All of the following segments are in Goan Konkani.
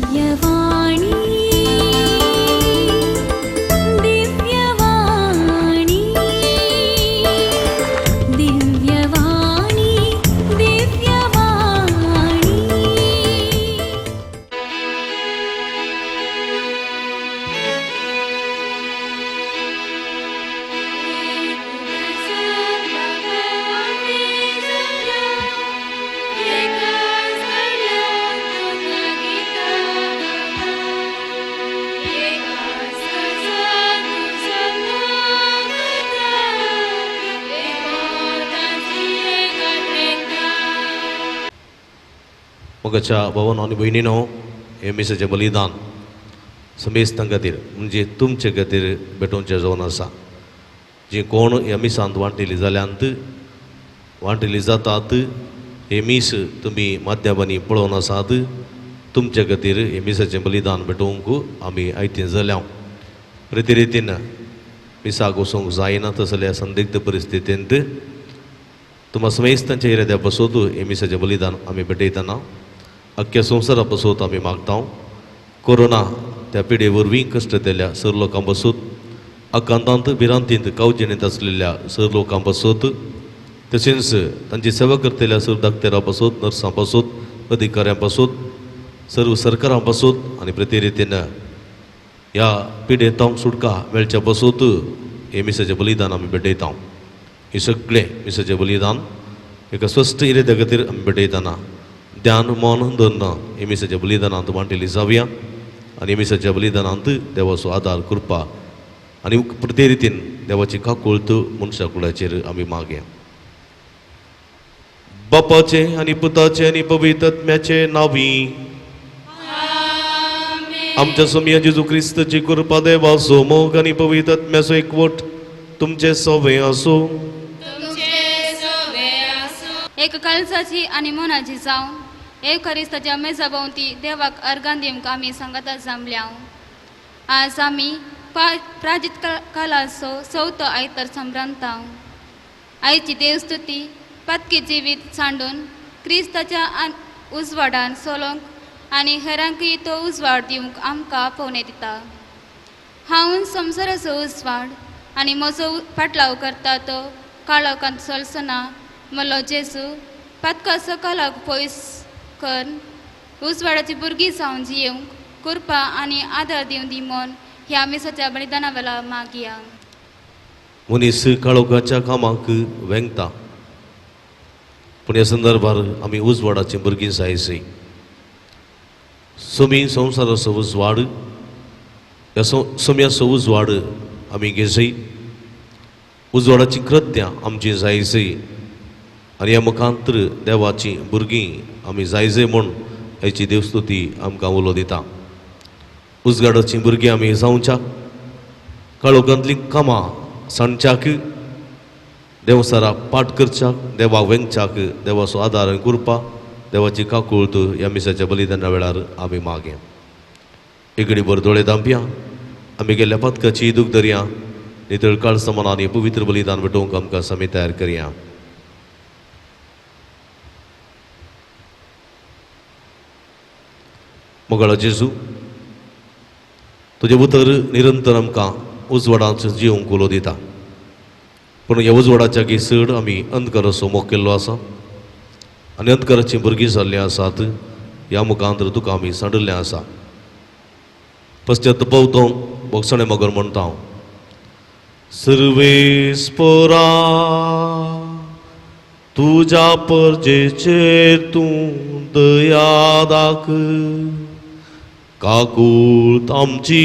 दिव्यवाणी, दिव्यवाणी, दिव्यवाणी, दिव्यवाणी. मोगाच्या भावानो आनी भयणीनो, हे मिसाचें बलिदान समेस्तां खातीर म्हणजे तुमचे खातीर भेटोवचें जावन आसा. जी कोण ह्या मिसांत वांटेली जाल्यांत वांटेली जातात, हे मीस तुमी माध्यमांनी पळोवन आसात, तुमचे खातीर हे मिसाचें बलिदान भेटोवंक आमी आयतें जाल्या. रिती रितीन मिसाक वचूंक जायना तसल्या संदिग्ध परिस्थितींत तुमा समेस्तांच्या इराद्या पासत हे मिसाचें बलिदान आमी भेटयतना अख्ख्या संवसारा पासत आमी मागता. कोरोना त्या पिडे वरवीं कश्ट दिल्या सर लोकां पासत, आकांतांत भिरांतींत कावजेणींत आसलेल्या सर लोकां पासत, तशेंच तांची सेवा करतल्या सर डाक्टरां पासत, नर्सां पासत, अधिकाऱ्यां पासत, सर्व सरकारां पासत आनी प्रती रितीन ह्या पिडेंत सुटका मेळच्या पासत हे मिसाचें बलिदान आमी भेटयता. हे सगळें मिसाचें बलिदान एका स्वस्थ इराद्या खातीर आमी भेटयतना ध्यान मन धन्न हे मिसाच्या बलिदानांत मांडिल्ली जावया आनी मिसाच्या बलिदानांत देवाचो आदार कृपा आनी प्रती रितीन देवाची काकुळत मनशा कुळाचेर आमी मागया. बापाचे आनी पुताचे आनी पवित्र आत्म्याचे नांवी आमच्या सोमया जेजू क्रिस्ताची कृपा, देवाचो मोग आनी पवित्र आत्म्याचो एकवट तुमचे सवे आसूं. एक काळजाची आनी मनाची जावं एक क्रिस्ताच्या मेजा भोंवती देवाक अर्गां दिवंक आमी सांगाता जमल्या. आज आमी प्राजित कालाचो चवथो आयतार संभ्रांता. आयची देवस्तुती पातकी जिवीत सांडून क्रिस्ताच्या उजवाडान चलोवंक आनी हेरांकय तो उजवाड दिवंक आमकां आपोवणें दिता. हांव संवसाराचो उजवाड आनी म्हजो फाटलाव करता तो काळोखांत चलचो ना म्हणलो जेजू. पातकाचो काळोख पयस कर उजवाडाची भुरगीं जावन जियेवंक कृपा आनी आदार दिवं दी म्हूण ह्या मिसाच्या बलिदाना वेळार मागया. मनीस काळोखाच्या कामाक वेंगता, पूण ह्या संदर्भार आमी उजवाडाची भुरगीं जायसी. सोमी संवसाराचो उजवाड, ह्या सोम्याचो उजवाड आमी घेजय. उजवाडाची कृत्यां आमची जायसी आनी ह्या मुखांतर देवाची भुरगीं आमी जायजय म्हूण हेची देवस्तुती आमकां उलो दिता. उजवाडाचीं भुरगीं आमी जावच्या, काळोखांतलीं कामां सांडच्याक, देवसारा पाठ करच्याक, देवाक वेंगच्याक देवाचो आदार आनी कृपा, देवाची काकुळत ह्या मिसाच्या बलिदाना वेळार आमी मागया. एकडे बर दोळे धांपया, आमी गेल्ल्या पातकाची दूख धरया, नितळ काळसा मनान पवित्र बलिदान भेटोवंक आमकां समी तयार करया. मोगाळो जेजू, तुजें उतर निरंतर आमकां उजवाडांत जिवंक उलो दिता, पूण ह्या उजवाडाच्या गी चड आमी अंधकाराचो मोग केल्लो आसा आनी अंधकाराचीं भुरगीं जाल्लीं आसात. ह्या मुखांतर तुका आमी सांडिल्लें आसा. पश्चात पवतो बोगसणें मगर म्हणटा हांव, सर्वेस्परा तुज्या परजेचेर तूं दया दाख, काकूळत आमची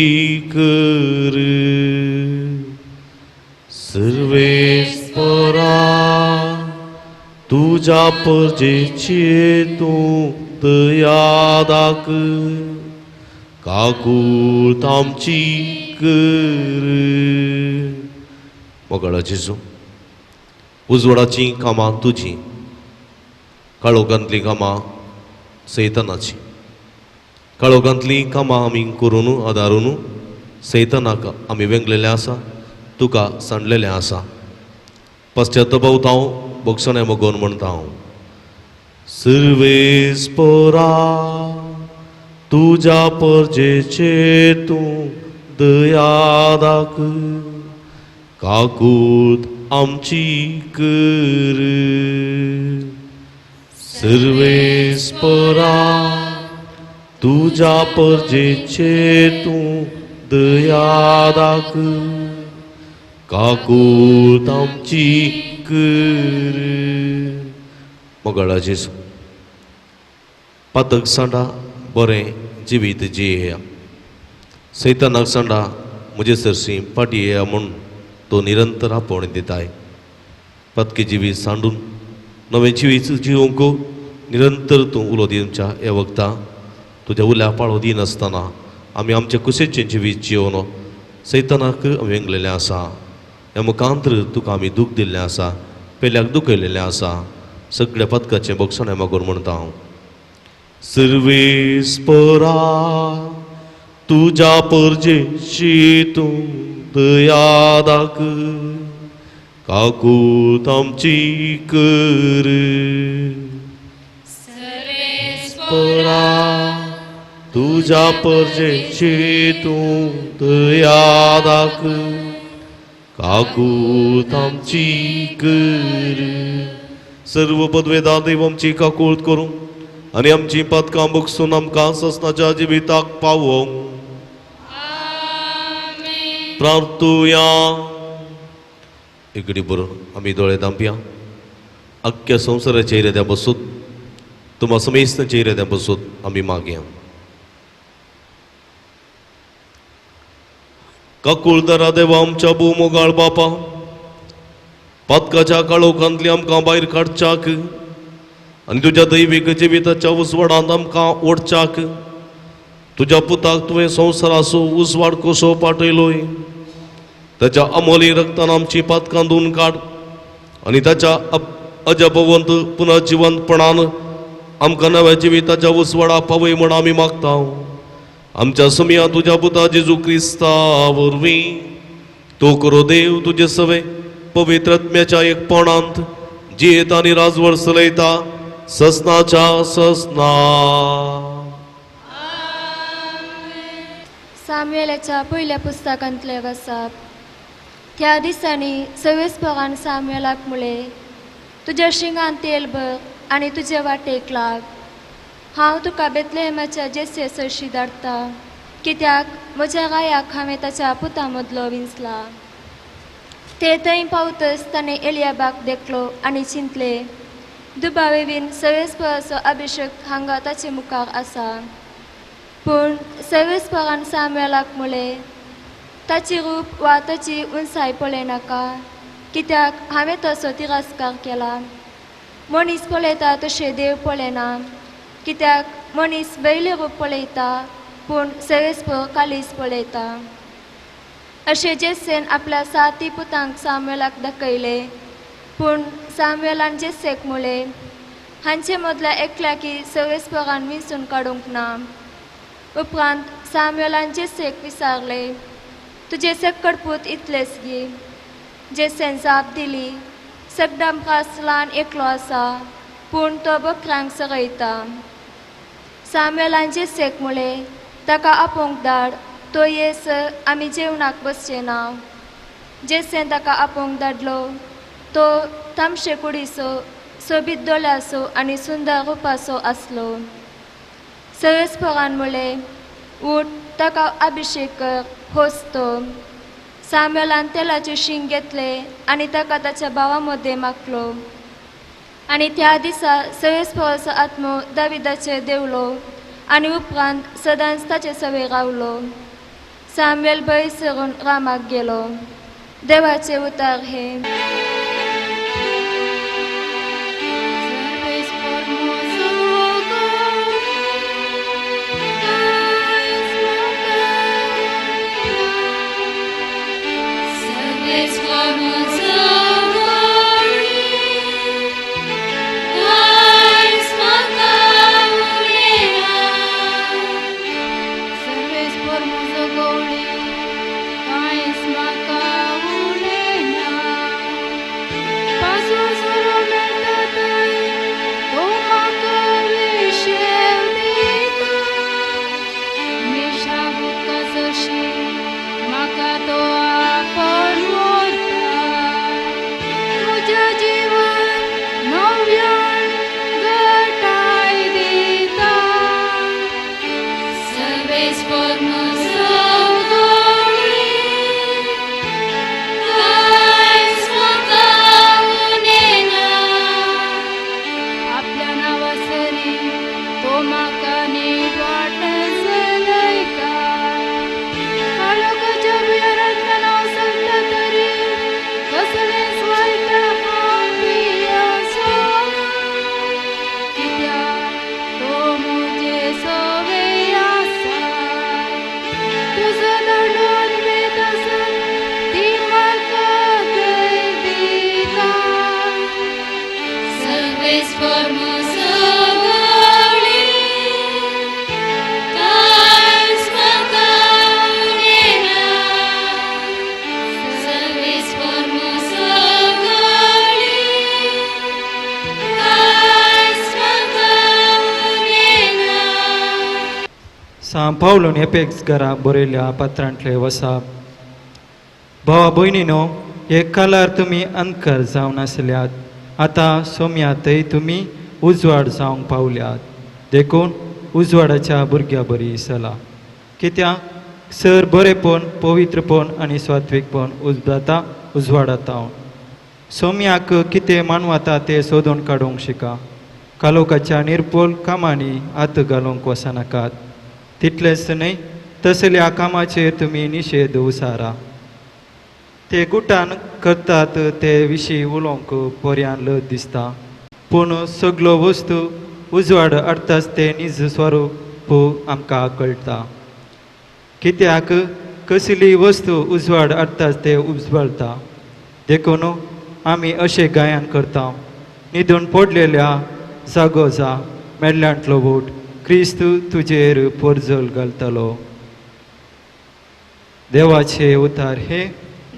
कर. सर्वेस्परा तुज्या परजेचेर तूं दया दाख, काकूळत आमची कर. मोगाळा जेजू, उजवाडाचीं कामां तुजीं, काळोखांतलीं कामां सैतानाचीं. काळोखांतलीं कामां आमी करून आदारून सैतानाक आमी वेंगलेलें आसा, तुका सांडलेलें आसा. पश्चाताप हांव भोगसणें मगोवन म्हणटा हांव, सर्वेस्परा तुज्या परजेचे तूं दया दाख, काकूत आमची कर। सर्वेस्परा तुज्या परजेचे तूं दया दाख, काकूत आमची कर। मोगाळा जेजू, पातक सांडा बरें जिवीत जियेया, सैतानाक सांडा म्हजे सरशी फाटी येया म्हूण तो निरंतर आपोवणें दिताय। पातकी जिवीत सांडून नवें जिवीत जिवंक निरंतर तूं उलो दिवच्या ह्या वखदा तुज्या उल्या पाळो दिनासतना आमी आमचे कुशेचें जिवीत जिवन सैतानाक आमी वेंगलेलें आसा। ह्या मुखांतर तुका आमी दूख दिल्लें आसा, पेल्याक दुखयलेलें आसा। सगळ्या पदकाचें बक्षणें मागून म्हणटा हांव। सर्वेस्परा तुज्या परजेशी तूं दया दाख, काकूत आमची कर। परा तुज्या परजेशी तूं दया दाख, काकूत आमची कर। सर्व पदवेदा देव आमची काकूत करूं आनी आमची पदकां बगसून आमकां ससनाच्या जिविताक पावोवंक प्रार्थुया। इकडे बरोवन आमी दोळे धांपया। अख्ख्या संवसाराच्या इराद्या बसूत, तुमा समेस्तांच्या इराद्या बसूत आमी मागया। काकुळदारा देवा आमच्या भोव मोगाळ बापा, पातकाच्या काळोखांतली आमकां भायर काडच्याक आनी तुज्या दैवीक जिविताच्या उजवाडांत आमकां ओडच्याक तुज्या पुताक तुवें संवसाराचो उजवाड कसो पाठयलोय, ताच्या अमोली रक्तान आमची पातकां धुवन काड आनी ताच्या अजबवंत पुनर्जिवंतपणान आमकां नव्या जिविताच्या उजवाडा पावय म्हूण आमी मागता। आमच्या समया तुज्या पुता जेजू क्रिस्ता वरवीं तो करो देव तुजे सवे पवित्र आत्म्याच्या एकपणांत जियेता आनी राजवड चलयता ससनाच्या ससना। सामुएलाच्या पयल्या पुस्तकांतले वसाप। त्या दिसांनी सवेस्परान सामुएलाक म्हळें, तुज्या शिंगान तेल भर आनी तुजे वाटेक लाग। हांव तुका बेतलेहेमाच्या जेसे सरशी धाडटा, कित्याक म्हज्या गायाक हांवें ताच्या पुता मदलो विंचला। ते थंय पावतच ताणें एलियाबाक देखलो आनी चिंतलें, दुबावेवीन सवेस्पराचो अभिशेक हांगा ताचे मुखार आसा। पूण सवेस्परान सामुएलाक म्हळें, ताची रूप वा ताची उंचाय पळयनाका, कित्याक हांवें तसो तिरस्कार केला। मनीस पळयता तशें देव पळयना, कित्याक मनीस वयलें रूप पळयता पूण सवेस्पर कालीस पळयता। अशें जेसेन आपल्या साती पुतांक सामुएलाक दाखयलें, पूण सामुएलान जेसेक म्हळें, हांचे मदल्या एकल्याकी सवेस्परान विंचून काडूंक ना। उपरांत सामुएलान जेसेक विचारलें, तुजे सक्कड पूत इतलेच गी? जेसेन जाप दिली, सगळ्यां परस ल्हान एकलो आसा, पूण तो बकऱ्यांक चरयता। सामुएलान जेसेक म्हळें, ताका आपोवंक धाड, तो येसर आमी जेवणाक बसचे ना। जेसेन ताका आपोवंक धाडलो। तो तामशे कुडीचो, सोबीत दोळ्याचो आनी सुंदर रुपाचो आसलो। सवेस्परान म्हळें, उठ, ताका अभिशेक कर, होच तो। सामुएलान तेलाचें शींग घेतलें आनी ताका ताच्या भावा मदें मागलो। आनी त्या दिसा सवेस्पराचो आत्मो दाविदाचेर देंवलो आनी उपरांत सदांच ताचे सवे रावलो। सामुएल भंय सरून रामाक गेलो। देवाचे उतार हे। सर्वेस्पर म्हजो गवळी, कांयच म्हाका उणें ना। सां पावलून एपेक्स घरा बरयल्या पत्रांतले वसाप. भावा भयणीनो, हे कालार तुमी अंधकार जावन आसल्यात, आतां सोम्यातय तुमी उजवाड जावंक पावल्यात. देखून उजवाडाच्या भुरग्या बरी चला, कित्याक सर बरेपण, पवित्रपण आनी सात्वीकपण उजवाता उजवाडाता. सोम्याक कितें मानवता तें सोदून काडूंक शिका. कालोकाच्या निर्पोल कामांनी हात घालूंक वचनाकात. तितलेंच न्हय, तसल्या कामाचेर तुमी निशेध उसारा. ते गुटान करतात ते विशीं उलोवंक पर्यान लज दिसता, पूण सगलो वस्तू उजवाड हाडटाच ते निज स्वरूप आमकां कळटा. कित्याक कसली वस्तू उजवाड हाडटाच ते उजवाडटा. देखून आमी अशें गायन करता, न्हिदून पडलेल्या जागो जा, मेल्ल्यांतलो वोट, क्रिस्तू तुजेर पोरजल घालतलो. देवाचे उतार हे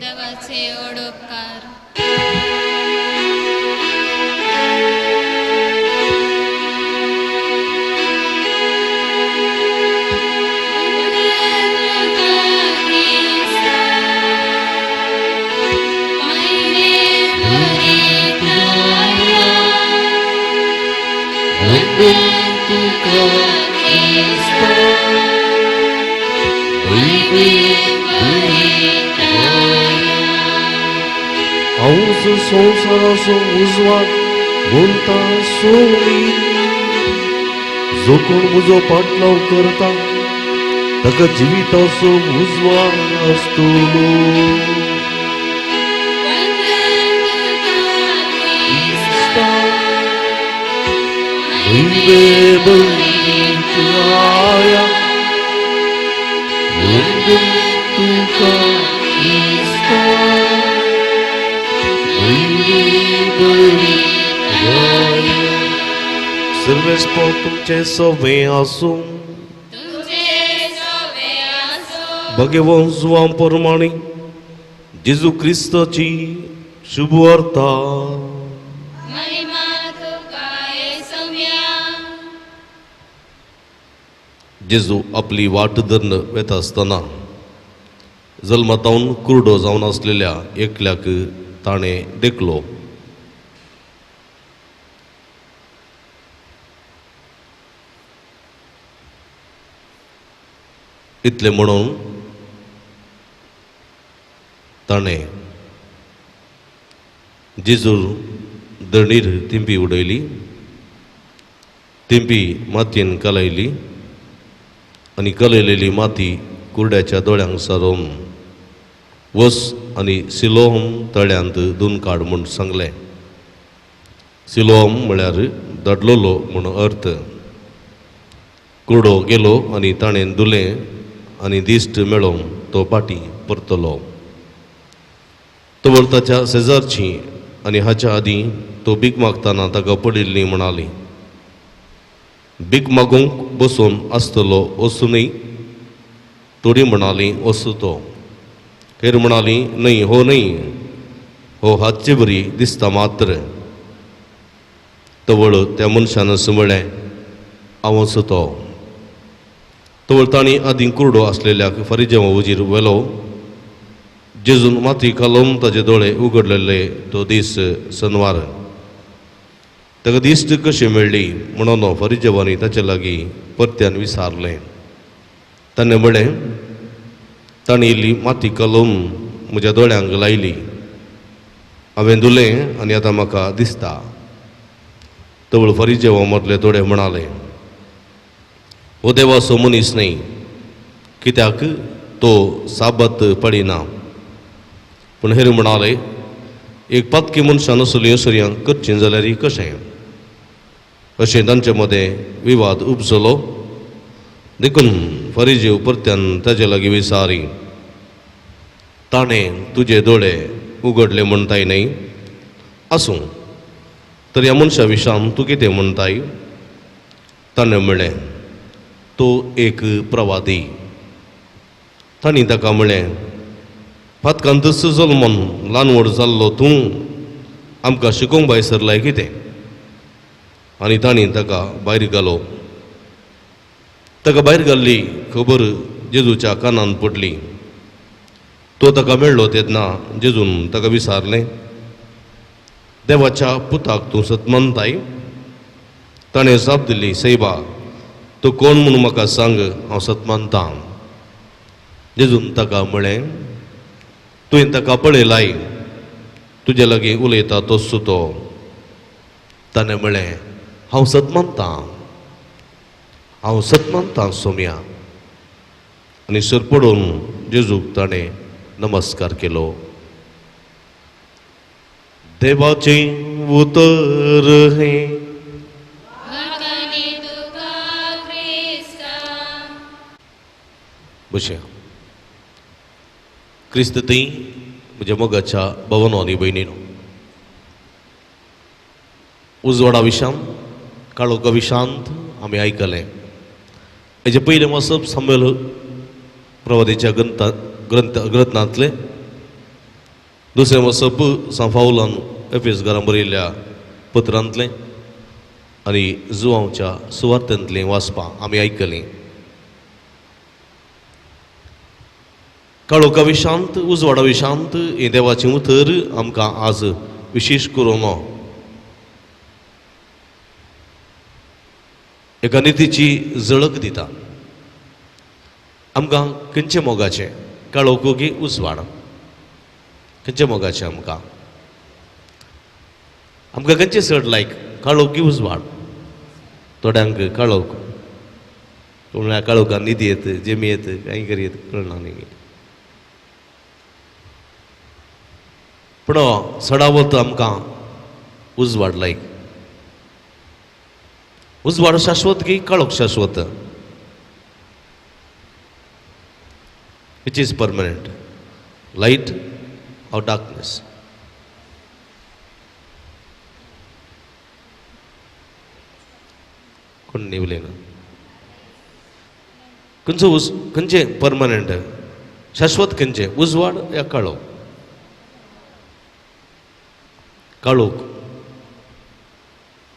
देवाचे ओडोपकार. हांवच संवसाराचो उजवाड म्हणटा सोमी, जो कोण म्हजो पाटलाव करता ताका जिविताचो उजवाड आसतलो. सर्वेस्पोर तुमचे सवे आसूं. भगवान जुवां परमाणी जेजू क्रिस्ताची शुभवार्ता. जेजू आपली वाट धरून वेता आसतना जल्मतावन कुरडो जावन आसलेल्या एकल्याक ताणें देखलो. इतलें म्हणून ताणें जेजूर दणीर तिंपी उडयली, तिंपी मातयेन कलयली आनी कलयलेली माती कुरड्याच्या दोळ्यांक सारोवन वस आनी सिलोहम तळ्यांत दोन काड म्हूण सांगलें. सिलोहम म्हळ्यार दाडलोलो म्हूण अर्थ. कुरडो गेलो आनी ताणें धुलें आनी दिश्ट मेळोवन तो पाटी परतलो. तवर ताच्या शेजारची आनी हाच्या आदीं तो भीक मागतना ताका पडिल्ली म्हणाली, भीक मागूंक बसून आसतलो वचूनय. थोडी म्हणाली वचू तो, हेर म्हणाली न्हय, हो न्हय, हो हातचे बरी दिसता मात्र. तवळ त्या मनशान म्हळें, हांव वचू तो. तवळ तांणी आदीं कुरडो आसलेल्याक फरिजेवा वजीर व्हेलो. जेजून माती घालून ताजे दोळे उगडलेले तो दीस सनवार. ताका दिश्ट कशी मेळ्ळी म्हणून फरिजेवांनी ताचे लागीं परत्यान विचारलें. ताणें म्हळें, ताणें इल्ली माती कलोवन म्हज्या दोळ्यांक लायली, हांवें धुलें आनी आतां म्हाका दिसता. तवळ फरिजेवा मदले थोडे म्हणाले, हो देवाचो मनीस न्हय, कित्याक तो साबत पडिना. पूण हेर म्हणाले, एक पातकी मनशान असली असर्यांक करचें जाल्यार कशें? अशें तांचे मदें विवाद उपजलो. देखून फरिजेव परत्यान ताजे लागीं विचारी, ताणें तुजे दोळे उगडले म्हणटाय न्हय? आसूं, तर ह्या मनशा विशान तूं कितें म्हणटाय? ताणें म्हळें, तो एक प्रवादी. तांणी ताका म्हळें, पातकांतच जल्मून ल्हान व्हड जाल्लो तूं आमकां शिकोवंक भायर सरलाय कितें? आनी तांणी ताका भायर घालो. ताका भायर घाल्ली खबर जेजूच्या कानांत पडली. तो ताका मेळ्ळो तेन्ना जेजून ताका विचारलें, देवाच्या पुताक तूं सत मानताय? ताणें जाप दिली, सैबा, तूं कोण म्हणून म्हाका सांग, हांव सत मानतां. जेजून ताका म्हळें, तुवें ताका पळयलाय, तुजे लागीं उलयता तोच तो. ताणें म्हळें, हांव सत मानतां, हांव सत मानतां सोम्या. आनी सरपडून जेजूक ताणें नमस्कार केलो. देवाचें उतर हें. बशया क्रिस्त थंय म्हज्या मोगाच्या भवनो आनी भयणीनो, उजवाडा विशांत काळोखा विशांत आमी आयकलें. हेजे पयलें वाचप सामुएल प्रवादीच्या ग्रंथांतलें, दुसरें वाचप सांफावलान एफेस घरां बरयल्ल्या पत्रांतलें आनी जुवांवच्या सुवार्थांतलें वाचपां आमी आयकलीं. काळोखा विशांत उजवाडा विशांत हें देवाचें उतर आमकां आज विशेश करून एका नितीची झळक दिता. आमकां खंयचे मोगाचें काळोख की उजवाड, खंयचे मोगाचें आमकां आमकां खंयचें चड लायक, काळोख की उजवाड? थोड्यांक काळोख, म्हळ्यार काळोखान न्हिद येत, जेमी येत, कांय करी येत, कळना न्ही. पूण चडावत आमकां उजवाड लायक. उजवाड शाश्वत की काळोख शाश्वत? Which is permanent, light or darkness? कोण न्ही उलयना. खंयचो खंयचें परमनंट शाश्वत खंयचें, उजवाड या काळोख? काळोख.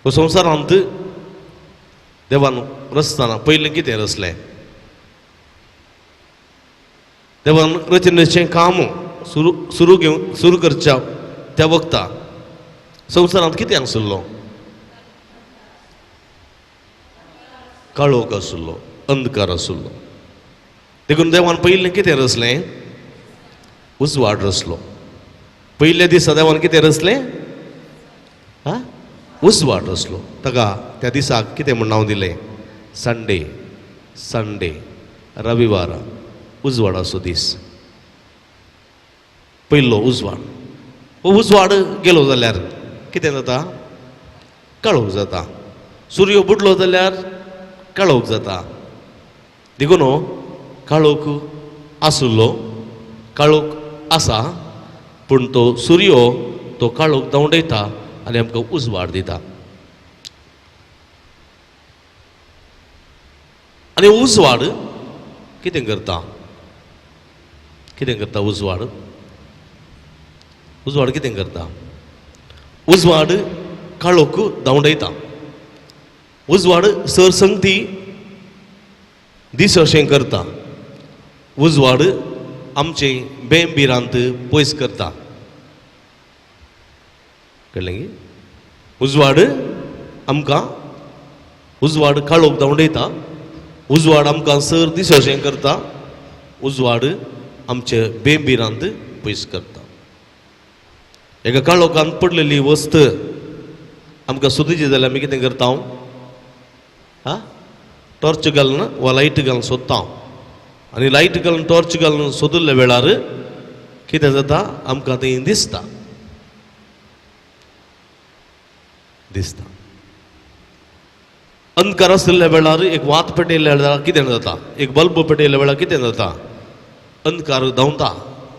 हो संवसारांत देवान रचतना पयलें कितें रचलें? देवान रचनेचें काम सुरू घेवन सुरू करच्या त्या वखता संवसारांत कितें आसलो? काळोख आसलो, अंधकार आसलो. देखून देवान पयलें कितें रचलें? उजवाड रचलो. पयल्या दिसा देवान कितें रचलें? हा, उजवाड रचलो. ताका त्या दिसाक कितें म्हूण नांव दिलें? संडे. संडे, रविवार, उजवाडाचो दीस, पयलो उजवाड. हो उजवाड गेलो जाल्यार कितें जाता? काळोख जाता. सूर्य बुडलो जाल्यार काळोख जाता. देखून काळोख आसलो, काळोख आसा, पूण तो सूर्य तो काळोख धांवडयता आनी आमकां उजवाड दिता. आनी उजवाड कितें करता? कितें करता उजवाड? उजवाड कितें करता? उजवाड काळोख धांवडयता. उजवाड सरसंगती दीस अशें करता. उजवाड आमचें बेंबिरांत पयस करता. कळ्ळें की? उजवाड आमकां उजवाड काळोख धांवडयता उजवाड आमकां सर दिसोशें करता, उजवाड आमचे बेंबिरांत पयस करता. एका काळोखांत पडलेली वस्त आमकां सोदची जाल्यार आमी कितें करता? हा, टॉर्च घालून वा लायट घालून सोदता. आनी लायट घालून टॉर्च घालून सोदिल्ल्या वेळार कितें जाता? आमकां तें दिसता, दिसता. अंधकार आशिल्ल्या वेळार एक वात पेटयल्ल्या वेळार कितें जाता? एक बल्ब पेटयल्ल्या वेळार कितें जाता? अंधकार धांवता,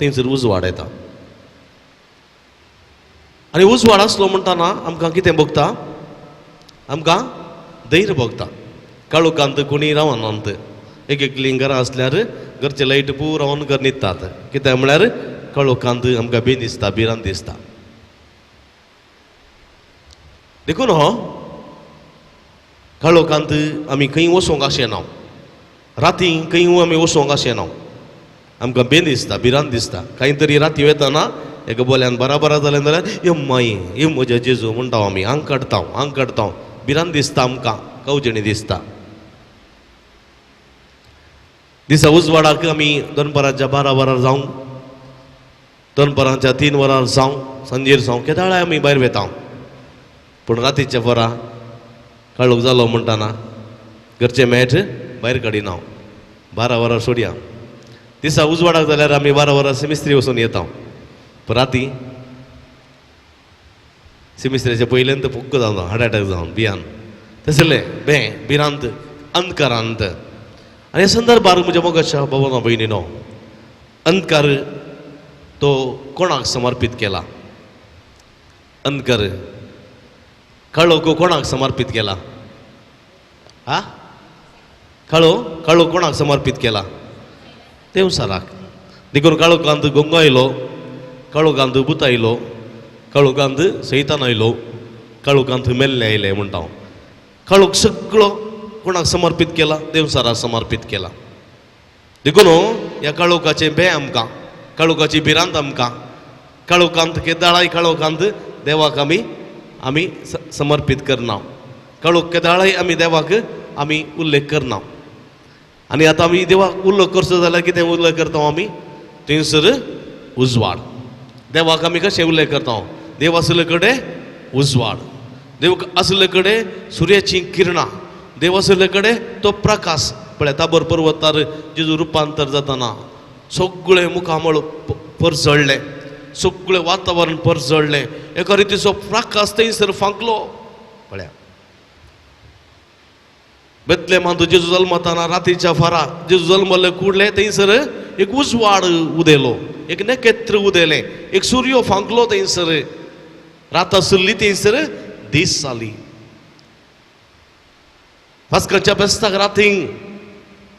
थंयसर उजवाड येता. आनी उजवाड आसलो म्हणटना आमकां कितें भोगता? आमकां धैर्य भोगता. काळोखांत कोणी रावनात. एक एकलीं घरां आसल्यार घरचे लायट पुरो ऑन कर न्हिदतात. कित्याक म्हळ्यार काळोखांत आमकां बी दिसता, भिरांत दिसता. देखून हो काळोखांत आमी खंय वचोंक आशेना, राती खंय आमी वचोंक आशेना, आमकां बेन दिसता, भिरांत दिसता. कांय तरी राती वेतना एका बोल्यान बराबर जालें जाल्यार यम्माई ये म्हज्या जेजू म्हणटा आमी, आंग काडटा, आंग काडटा, भिरांत दिसता आमकां, कवजणी दिसता. दिसा उजवाडाक आमी दनपाराच्या 12 वरार जावं, दनपाराच्या 3 वरार जावं, सांजेर जावं, केदाळाय आमी भायर वेता. पूण रातीच्या वरां काळोख जालो म्हणटना घरचें मॅट भायर काडिना, 12 वरां सोडया. दिसा उजवाडाक जाल्यार आमी 12 वरां सिमिस्त्री वचून येता, पूण राती सिमिस्त्रीच्या पयल्यान तर फुक्क जावन हार्ट एटॅक जावन भियान तसलें बें भिरांत अंधकारांत. आनी ह्या संदर्भार म्हज्या मोगाच्या भावानो भयणीनो, अंधकार तो कोणाक समर्पीत केला? अंधकार काळोख कोणाक समर्पीत केला? हा, काळो काळो कोणाक समर्पीत केला? देवसाराक. देखून काळोखांत गोंगो आयलो, काळोखांत भूत आयलो, काळोखांत सैतान आयलो, काळोखांत मेल्ले आयले म्हणटा हांव. काळोख सगळो कोणाक समर्पीत केला? देवसाराक समर्पीत केला. देखून ह्या काळोखाचें बें आमकां, काळोखाची भिरांत आमकां, काळोखांत केदाळाय काळोखांत देवाक आमी आमी समर्पीत करना, काळोख केदाळाय आमी देवाक आमी उल्लेख करना. आनी आतां आमी देवाक उल्लेख करचो जाल्यार कितें उल्लेख करता आमी? थंयसर उजवाड. देवाक आमी कशें उल्लेख करता? देव आशिल्ले कडेन उजवाड, देव आशिल्ले कडेन सुर्याचीं किरणां, देव आशिल्ले कडेन तो प्रकाश. पळय ताबोर पर्वतार जेजू रुपांतर जातना सगळें मुखामळ परजळ्ळें, सगळें वातावरण परजळ्ळें, एका रितीचो प्रकाश थंयसर फांकलो. पळया बेतलेमांत जेजू जल्मताना रातीच्या फारा जेजू जल्मल्ले कुडले थंयसर एक उजवाड उदेलो, एक नखेत्र उदेलें, एक सुर्यो फांकलो थंयसर. रात आशिल्ली थंयसर दीस जाली. पास्काच्या फेस्ताक राती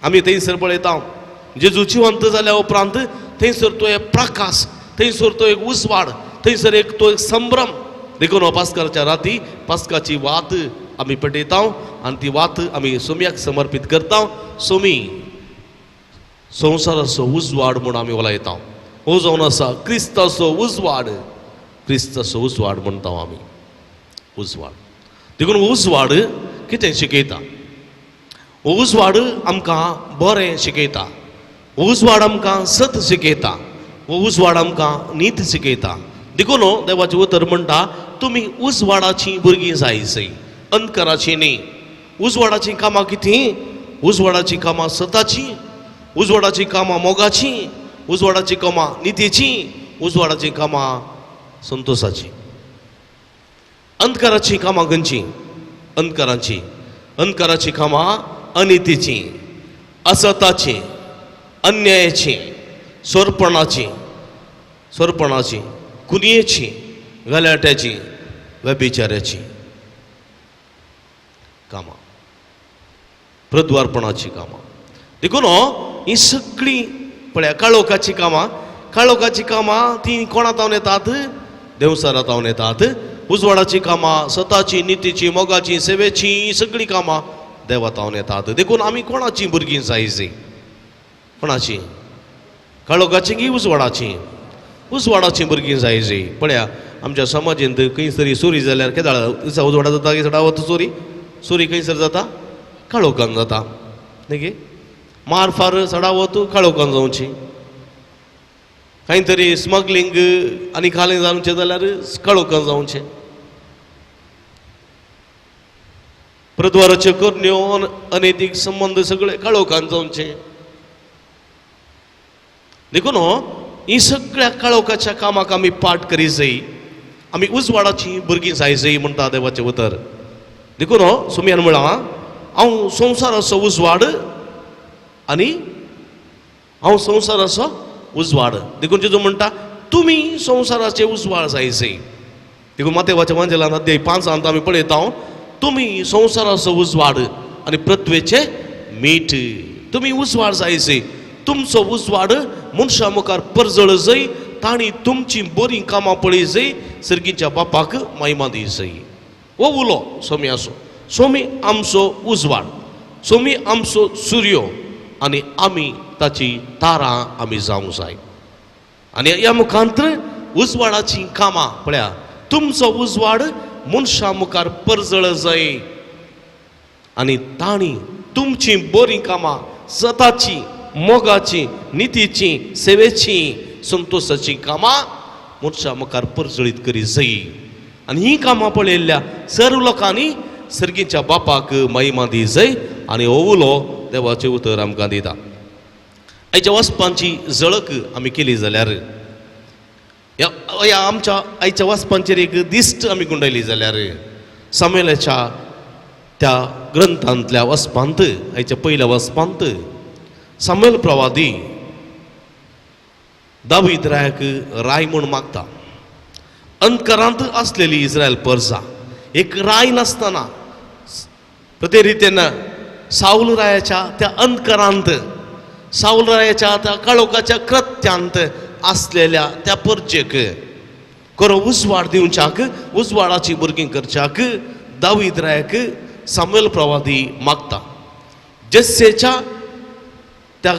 आमी थंयसर पळयता जेजू जिवंत जाल्या उपरांत थंयसर तो एक प्रकाश, थंयसर तो एक उजवाड, थंयसर एक तो एक संभ्रम. देखून हो पास्काच्या राती पास्काची वात आमी पेटयता आनी ती वात आमी सोम्याक समर्पीत करता. सोमी संवसाराचो उजवाड म्हूण आमी उलयता. हो जावन आसा क्रिस्ताचो उजवाड, क्रिस्ताचो उजवाड म्हणटा आमी, उजवाड. देखून उजवाड कितें शिकयता? उजवाड आमकां बरें शिकयता, उजवाड आमकां सत शिकयता, उजवाड आमकां नीत शिकयता. देखून देवाचें उतर म्हणटा तुमी उजवाडाचीं भुरगीं जाय सय, अंधकाराचीं न्ही. उजवाडाचीं कामां कितें? उजवाडाचीं कामां सताचीं, उजवाडाचीं कामां मोगाचीं, उजवाडाचीं कामां नितीचीं, उजवाडाचीं कामां संतोशाचीं. अंधकाराचीं कामां खंयचीं? अंधकाराचीं. अंधकाराचीं कामां अनितीचीं, असताचीं, अन्यायाचीं, सोरपणाचीं, सोरपणाचीं, कुनयेचीं, गलाट्याचीं, व्यभिचाराचीं कामां, प्रद्वारपणाचीं कामां. देखून ही सगळीं पळया काळोखाचीं कामां, काळोखाचीं कामां तीं कोणा तावन येतात? देवसारा तावन येतात. उजवाडाचीं कामां सताचीं, नितीचीं, मोगाचीं, सेवेचीं, सगळीं कामां देवा तावन येतात. देखून आमी कोणाचीं भुरगीं जाय? कोणाचीं? काळोखाचीं की उजवाडाचीं? उजवाडाचीं भुरगीं जाय. पळया आमच्या समाजेंत खंय तरी चोरी जाल्यार केदाळ दिसा उजवाडा जाता की सडा वता चोरी? चोरी खंयसर जाता? काळोखान जाता. न्ही गे? मार फार चडावत काळोखान जावची, कांय तरी स्मगलिंग आनी खालें जावचें जाल्यार काळोखान जावचें, प्रद्वाराच्यो करण्यो अनैतीक संबंद सगळे काळोखान जावचे. देखून ही सगळ्या काळोखाच्या कामाक आमी पाठ करी जाय, आमी उजवाडाची भुरगीं जाय जाय म्हणटा देवाचें उतर. देखून सोमयान म्हळां हांव संवसाराचो उजवाड आनी हांव संवसाराचो उजवाड. देखून जेजू म्हणटा तुमी संवसाराचे उजवाड जाय जाय. देखून मातेवाच्या वांजेलान अध्याय 5 आमी पळयता, तुमी संवसाराचो उजवाड आनी पृथ्वेचे मीठ. तुमी उजवाड जाय जाय, तुमचो उजवाड मनशां मुखार परजळ जाय, तांणी तुमची बरीं कामां पळय जाय, सर्गीच्या बापाक महिमा दी जाय. हो उलो सोमी आसो, सोमी आमचो उजवाड, सोमी आमचो सुर्यो आनी आमी ताची तारां आमी जावंक जाय. आनी ह्या मुखांत उजवाडाचीं कामां पळया, तुमचो उजवाड मनशां मुखार परजळ जाय आनी तांणी तुमचीं बरीं कामां सताची, मोगाची, नितीची, सेवेची, संतोशाची कामां मनशां मुखार परजळीत करी जाय. आनी हीं कामां पळयल्ल्या सर्व लोकांनी सर्गीच्या बापाक महिमा दी जाय. आनी हो उलो देवाचें उतर आमकां दिता. आयच्या वाचपांची झळक आमी केली जाल्यार, ह्या आमच्या आयच्या वाचपांचेर एक दिश्ट आमी गुंडयली जाल्यार, सामुएलाच्या त्या ग्रंथांतल्या वाचपांत, आयच्या पयल्या वाचपांत सामुएल प्रवादी दावीद रायाक राय म्हूण मागता. अंधकारांत आसलेली इस्रायल परजा एक राय नासतना प्रते रितीन सावल रायाच्या त्या अंधकारांत, सावल रायाच्या त्या काळोखाच्या कृत्यांत आसलेल्या त्या परजेक खरो उजवाड दिवच्याक, उजवाडाची भुरगीं करच्याक दावीद रायाक सामुएल प्रवादी मागता. जेस्सेच्या त्या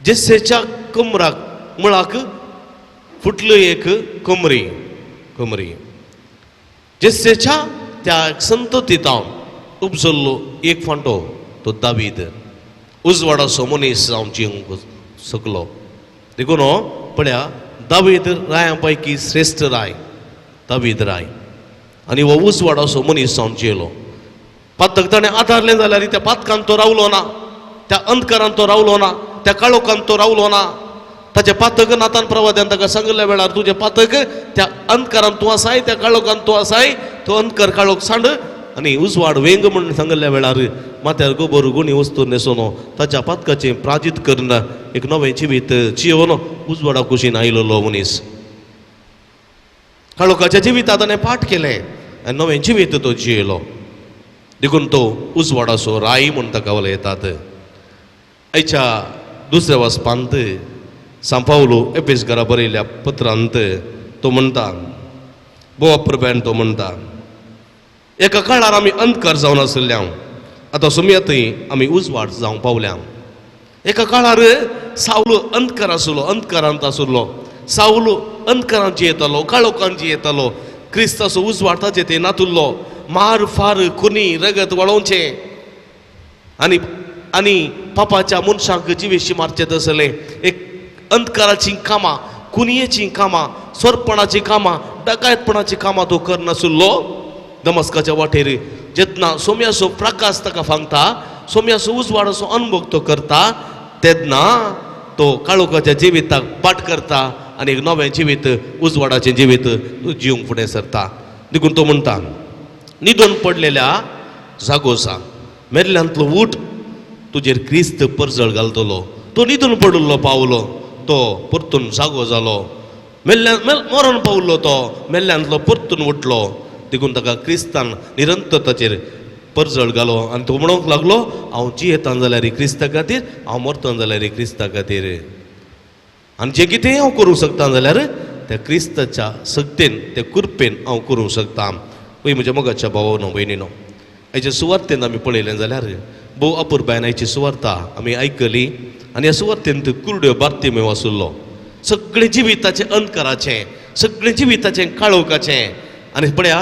जेस्सेच्या कमराक मुळाक फुटलो एक कमरी, कमरी जेस्सेच्या त्या संततीतावन उपजल्लो एक फांटो तो दावीद उजवाडाचो मनीस जावन जिवंक शकलो. देखून पळया दावीद रायां पैकी श्रेश्ठ राय दावीद राय आनी हो उजवाडाचो मनीस जावन जियेलो. पातक ताणें आदारलें जाल्यार त्या पातकान तो रावलो ना, त्या अंधकारान तो रावलो ना, त्या काळोखान तो रावलो ना. ताचें पातक नातान प्रवाद्यान ताका सांगिल्ल्या वेळार तुजें पातक त्या अंधकारान तूं आसाय, त्या काळोखान तूं आसाय, तो अंधकार काळोख सांड आनी उजवाड वेंग म्हूण सांगिल्ल्या वेळार माथ्यार गोबर गुणी वस्तू न्हेसोन ताच्या पातकाचें प्राजीत करून एक नवें जिवीत जियोवन उजवाडा कुशीन आयिल्लो मनीस. काळोखाच्या जिवितात ताणें पाठ केलें आनी नवें जिवीत तो जियेलो. देखून तो उजवाडाचो राय म्हूण ताका उलयतात. आयच्या दुसऱ्या वाचपांत सांपावलो एपेसकारा बरयल्ल्या पत्रांत तो म्हणटा, बोवा प्रभ्यान तो म्हणटा, एका काळार आमी अंधकार जावन आशिल्ल्या, आतां सुमयातय आमी उजवाड जावंक पावल्या. एका काळार सावलो अंधकार आसलो, अंधकारांत आसलो, सावलो अंधकारांत जियेतालो, काळोखांत जियेतालो. क्रिस्ताचो उजवाड ताचे ते नातुल्लो, मार फार खुनी रगत वळोवचें आनी आनी पापाच्या मनशांक जिवेशी मारचें तसलें एक अंधकाराचीं कामां, खुनयेचीं कामां, सोरपणाचीं कामां, डकायतपणाचीं कामां तो करनासलो. दमस्काच्या वाटेर जेन्ना सोम्याचो प्रकाश ताका फांगता, सोम्याचो उजवाडाचो अनुभव तो करता, तेन्ना तो काळोखाच्या जिविताक पाठ करता आनी एक नवें जिवीत, उजवाडाचें जिवीत तो जिवंक फुडें सरता. देखून तो म्हणटा, निदून पडलेल्या जागोसा मेल्ल्यांतलो ऊठ तुजेर क्रिस्त परजळ घालतलो. तो निदून पडिल्लो पावलो, तो परतून जागो जालो, मेल्ल्या मरण पावलो, तो मेल्ल्यांतलो परतून उठलो. देखून ताका क्रिस्तान निरंतर ताचेर परजळ घालो आनी तो म्हणूंक लागलो, हांव जियेतां जाल्यार क्रिस्ता खातीर, हांव मरतां जाल्यार क्रिस्ता खातीर, आनी जें कितें हांव करूंक शकता जाल्यार त्या क्रिस्ताच्या सक्तेन, त्या कृपेन हांव करूंक शकता. पळय म्हज्या मोगाच्या भावानो भयणीनो, आयच्या सुवार्तेन आमी पळयलें जाल्यार भोव अपुरबायन आयची सुवार्ता आमी आयकली आनी ह्या सुवार्तेंत कुरड्यो बार्तिमेव आशिल्लो. सगळें जिविताचें अंधकाराचें, सगळें जिविताचें काळोखाचें. आनी पळया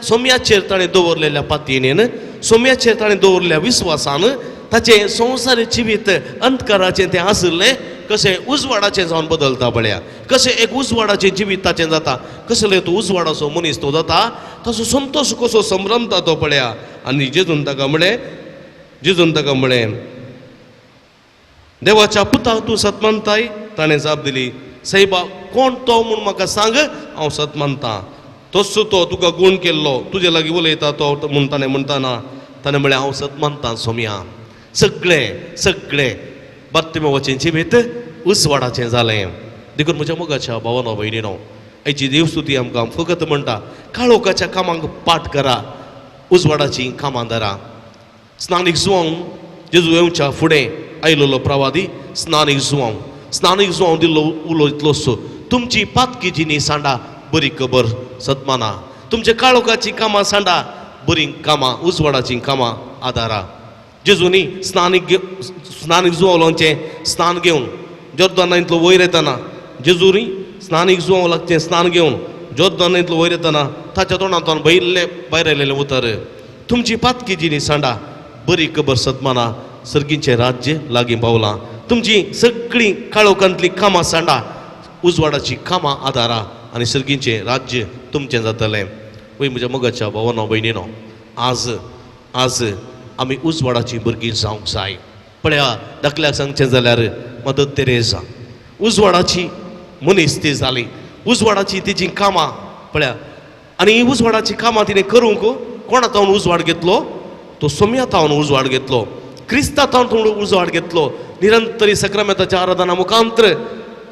सोम्याचेर ताणें दवरलेल्या पातयेन सोम्याचेर ताणें दवरल्या विस्वासान ताचें संवसारी जिवीत अंधकाराचें तें आशिल्लें कशें उजवाडाचें जावन बदलता पळया, कशें एक उजवाडाचें जिवीत ताचें जाता, कसलें तो उजवाडाचो मनीस तो जाता, तसो संतोश कसो संभ्रमता तो पळया. आनी जेजून ताका म्हळें, जेजून ताका म्हळें, देवाच्या पुताक तूं सत मानताय? ताणें जाप दिली, सायबा कोण तो म्हूण म्हाका सांग, हांव सत मानतां. तोच तो तुका गूण केल्लो तुजे लागीं उलयता तो म्हूण ताणें म्हणटाना ताणें म्हळें, हांव सत मानतां सोम्या. सगळें सगळें बार्तिमेवाचें जिवीत उजवाडाचें जालें. देखून म्हज्या मोगाच्या भावानो भयणीनो, आयची देवस्तुती आमकां फकत म्हणटा, काळोखाच्या कामांक पाठ करा, उजवाडाचीं कामां धरा. स्नानीक जुवांव जेजू येवच्या फुडें आयलेलो प्रवादी स्नानीक जुवांव, स्नानीक जुवांव दिल्लो उलो इतलोसो, तुमची पातकी जिनी सांडा बरी खबर सतमाना, तुमच्या काळोखाचीं कामां सांडा बरीं कामां उजवाडाचीं कामां आदारा. जेजूनी स्नानीक स्नानीक जुवांवचें स्नान घेवन जोर्दान न्हंयतलो वयर येतना, जेजूनी स्नानीक जुवांव लागचें स्नान घेवन जोर्दान न्हंयतलो वयर येतना ताच्या तोंडांतल्यान भयिल्लें भायर आयलेलें उतर, तुमची पातकी जिनी सांडा बरी खबर सतमाना, सर्गीचें राज्य लागीं पावलां, तुमची सगळीं काळोखांतलीं कामां सांडा उजवाडाचीं कामां आदारा आनी सर्गीचें राज्य तुमचें जातलें. वय म्हज्या मोगाच्या भावानो भयणीनो, आज आज आमी उजवाडाचीं भुरगीं जावंक जाय. पळया धाकल्याक सांगचें जाल्यार मदर तेरेजा उजवाडाची मनीस ती जाली, उजवाडाची तिचीं कामां पळया. आनी ही उजवाडाचीं कामां तिणें करूंक कोणा तावन उजवाड घेतलो? तो सोम्या तावन उजवाड घेतलो, क्रिस्ता तावन उजवाड घेतलो. निरंतरी सक्रामेताच्या आराधना मुखांत्र,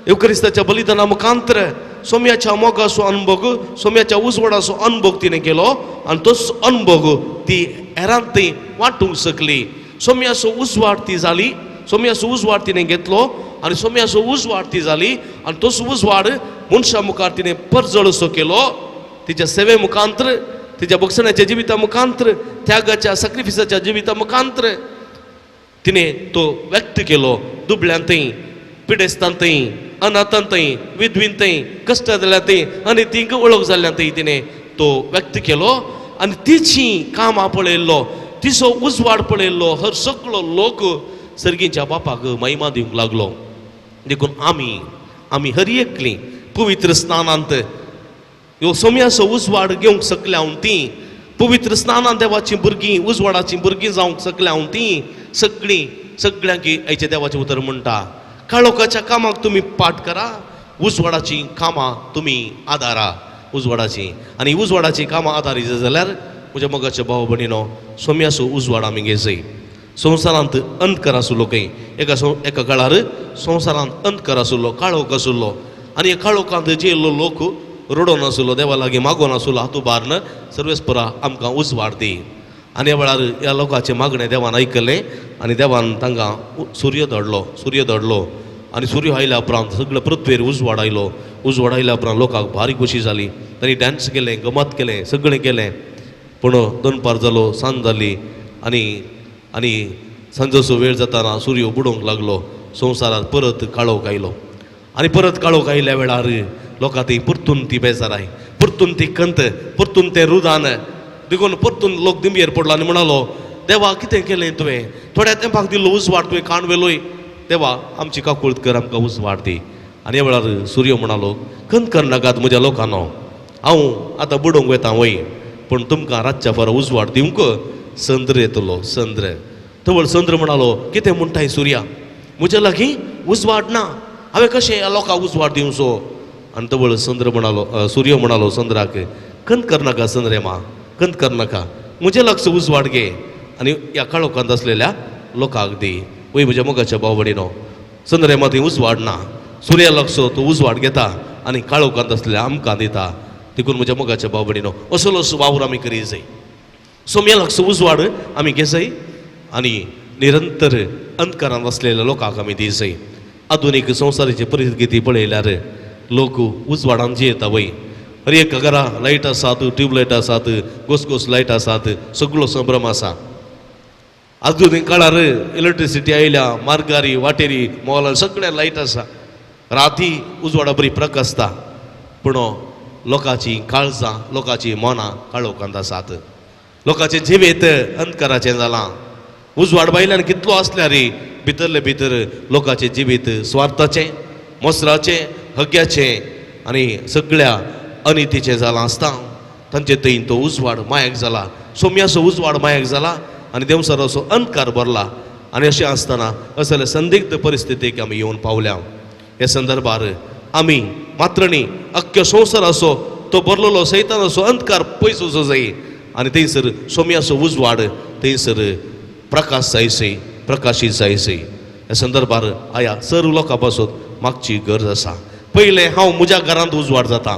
येवक्रिस्ताच्या बलिदाना मुखांत्र सोम्याच्या मोगाचो अनुभोग, सोम्याच्या उजवाडाचो अनुभोग तिणें केलो आनी तोच अनुभोग ती हेरांत थंय वांटूंक शकली. सोम्याचो उजवाड ती जाली, सोम्याचो उजवाड तिणें घेतलो आनी सोम्याचो उजवाड ती जाली आनी तोच उजवाड मनशा मुखार तिणें परजळसो केलो. तिच्या सेवे मुखांत्र, तिच्या बक्षण्याच्या जिविता मुखांत्र, त्यागाच्या सॅक्रिफिसाच्या जिविता मुखांत्र तिणें तो व्यक्त केलो. दुबळ्यांतय, पिडेस्तांतय, अनाथांतय, विधवींतय, कश्ट जाल्यांतय आनी तिंक वळख जाल्ल्यांतय तिणें तो व्यक्त केलो. आनी तिची कामां पळयल्लो, तिचो उजवाड पळयल्लो हर सगळो लोक सर्गीच्या बापाक महिमा दिवंक लागलो. देखून आमी आमी हर एकली पवित्र स्नानांत ह्यो सोम्याचो उजवाड घेवंक शकल्या हांव ती पवित्र स्नानांत देवाचीं भुरगीं, उजवाडाचीं भुरगीं जावंक शकल्या हांव ती सगळीं सगळ्यांक आयचें देवाचें उतर म्हणटा, काळोखाच्या कामाक तुमी पाठ करा, उजवाडाचीं कामां तुमी आदारा. उजवाडाचीं आनी उजवाडाचीं कामां आदारी जाल्यार म्हज्या मोगाच्या भाव भयणीनो, सोम्याचो उजवाड आमी घेजय. संवसारांत अंधकार आशिल्लो खंय एका एका काळार संवसारांत अंधकार आशिल्लो, काळोख आशिल्लो आनी ह्या काळोखांत जेल्लो लोक रडोन आशिल्लो, देवा लागीं मागोन आशिल्लो, हातू बारन सर्वेस्परा आमकां उजवाड दी. आनी ह्या वेळार ह्या लोकांचें मागणें देवान आयकलें आनी देवान तांकां सूर्य धाडलो, सूर्य धाडलो आनी सूर्य आयल्या उपरांत सगळे पृथ्वेर उजवाड आयलो. उजवाड आयल्या उपरांत लोकांक भारी खोशी जाली, तांणी डांस केलें, गमत केलें, सगळें केलें. पूण दनपार जालो, सांज जाली आनी आनी सांजचो वेळ जाताना सूर्य बुडोवंक लागलो. संवसारांत परत काळोख आयलो आनी परत काळोख आयल्या वेळार लोकां ती परतून ती बेजाराय, परतून ती खंत, परतून तें रुदान. देखून परतून लोक दिंबयेर पडलो आनी म्हणालो, देवा कितें केलें तुवें? थोड्या तेंपाक दिल्लो उजवाड तुवें काण व्हेलोय, देवा आमची काकूळत कर, आमकां उजवाड दी. आनी ह्या वेळार सूर्य म्हणालो, खंत करनाकात म्हज्या लोकांनो, हांव आतां बुडोवंक वता वय, पूण तुमकां रातच्या फारा उजवाड दिवंक संद्र येतलो, संद्र. तवळ संद्र म्हणालो, कितें म्हणटाय सुर्या, म्हज्या लागीं उजवाड ना, हांवें कशें ह्या लोकांक उजवाड दिवचो? आनी तवळ संद्र म्हणालो, सूर्य म्हणालो संद्राक, खंत करनाका संद्रेमा, खंत करनाका, म्हज्या लागचो उजवाड घे आनी ह्या काळोखांत आसलेल्या लोकांक दी. वय म्हज्या मोगाच्या भाव भयणीनो, संद्रेमा थंय उजवाड ना, सुर्या लागचो तो उजवाड घेता आनी काळोखांत आसलेल्या आमकां दिता. देखून म्हज्या मोगाच्या भाव भयणीनो, असलोच वावर आमी करी जाय. सोम्या लागचो उजवाड आमी घेजय आनी निरंतर अंधकारांत आसलेल्या लोकांक आमी दी जाय. आधुनीक संवसाराची परिस्थिती पळयल्यार लोक उजवाडान जियेता वय. हर एक घरा लायट आसात, ट्यूबलायट आसात, घोस लायट आसात, सगळो संभ्रम आसा. आधुनीक काळार इलेक्ट्रिसिटी आयल्या, मार्गारी वाटेरी मोलान सगळ्या लायट आसा, राती उजवाडा बरी प्रकाशता, पूण लोकांची काळजां, लोकांची मनां काळोखांत आसात. लोकांचें जिवीत अंधकाराचें जालां. उजवाड भायल्यान कितलो आसल्यार भितरले भितर लोकांचें जिवीत स्वार्थाचें, मोसराचें, हग्याचें आनी सगळ्या अनितीचें जालां आसता. तांचे थंय तो उजवाड मायक जाला, सोम्याचो उजवाड मायक जाला आनी देंवचाराचो अंधकार भरला. आनी अशें आसतना असले संदिग्ध परिस्थितीक आमी येवन पावल्या. ह्या संदर्भार आमी मात्र न्ही, अख्ख्या संवसाराचो तो भरलेलो सैतानाचो अंधकार पयस वचो जाय आनी थंयसर सोम्याचो उजवाड थंयसर प्रकाश जायसय, प्रकाशीत जायसय. ह्या संदर्भार आया सर्व लोकां पासून मागची गरज आसा. पयलें हांव म्हज्या घरांत उजवाड जाता,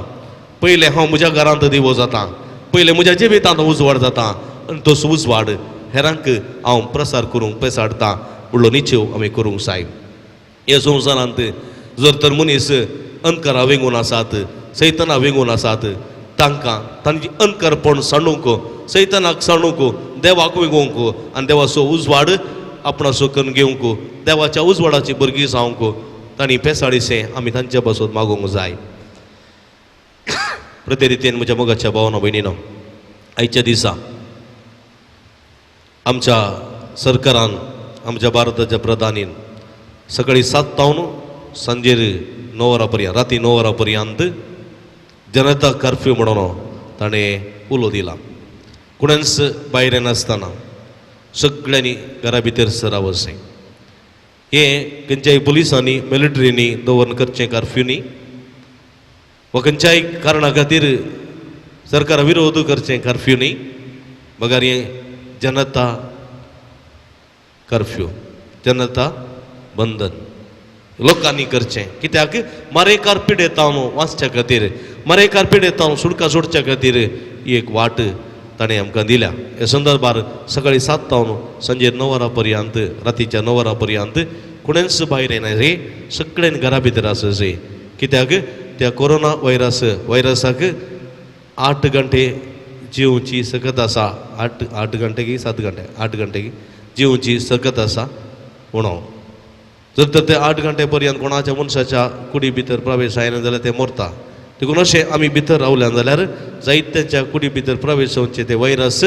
पयलें हांव म्हज्या घरांत दिवो जाता, पयलें म्हज्या जिवितांत उजवाड जाता आनी तोच उजवाड हेरांक हांव प्रसार करूंक पेसाडटा म्हणलो निश्चेव आमी करूंक जाय. ह्या संवसारांत जर तर मनीस अंधकारा वेंगून आसात, सैताना वेंगून आसात, तांकां तांची अंधकारपण सांडूंक, सैतानाक सांडूंक, देवाक वेंगोवंक आनी देवाचो उजवाड आपणाचो करून घेवंक, देवाच्या उजवाडाची भुरगीं जावंक तांणी पेसाडीचें आमी तांचे पासून मागूंक जाय. प्रते रितीन म्हज्या मोगाच्या भावना भयणीनो, आयच्या दिसा आमच्या सरकारान, आमच्या भारताच्या प्रधानीन सकाळी 7 तावन सांजेर 9 वरां पर्यंत, राती 9 वरां पर्यंत जनता कर्फ्यू म्हणून ताणें उलो दिला. कोणेंच भायर येनासतना सगळ्यांनी घरा भितर सरावचें. हें खंयच्याय पुलिसांनी, मिलिटरींनी दवरून करचें कर्फ्यू न्ही, वा खंयच्याय कारणा खातीर सरकारा विरोध करचें कर्फ्यू न्ही, बगर हें जनता कर्फ्यू, जनता बंधन लोकांनी करचें. कित्याक मरेकार पिडेतावन वाचच्या खातीर, मरेकार पिडेतावन सुटका सोडच्या खातीर ही एक वाट ताणें आमकां दिल्या. ह्या संदर्भार सकाळी 7 तावन सांजे 9 वरां पर्यंत, रातीच्या 9 वरां पर्यंत कोणेंच भायर येना रे, सगळ्यान घरा भितर आसचे. कित्याक त्या कोरोना व्हायरसाक 8 घंटे जिवची सकत आसा, 8 घंटे की 7 घंटे, 8 घंटे की जिवची सकत आसा म्हणून जर तर ते 8 घंटे पर्यंत कोणाच्या मनशाच्या कुडी भितर प्रवेश जायना जाल्यार ते मरता. देखून अशें आमी भितर रावल्यान जाल्यार जायत्यांच्या कुडी भितर प्रवेश जावचे ते व्हायरस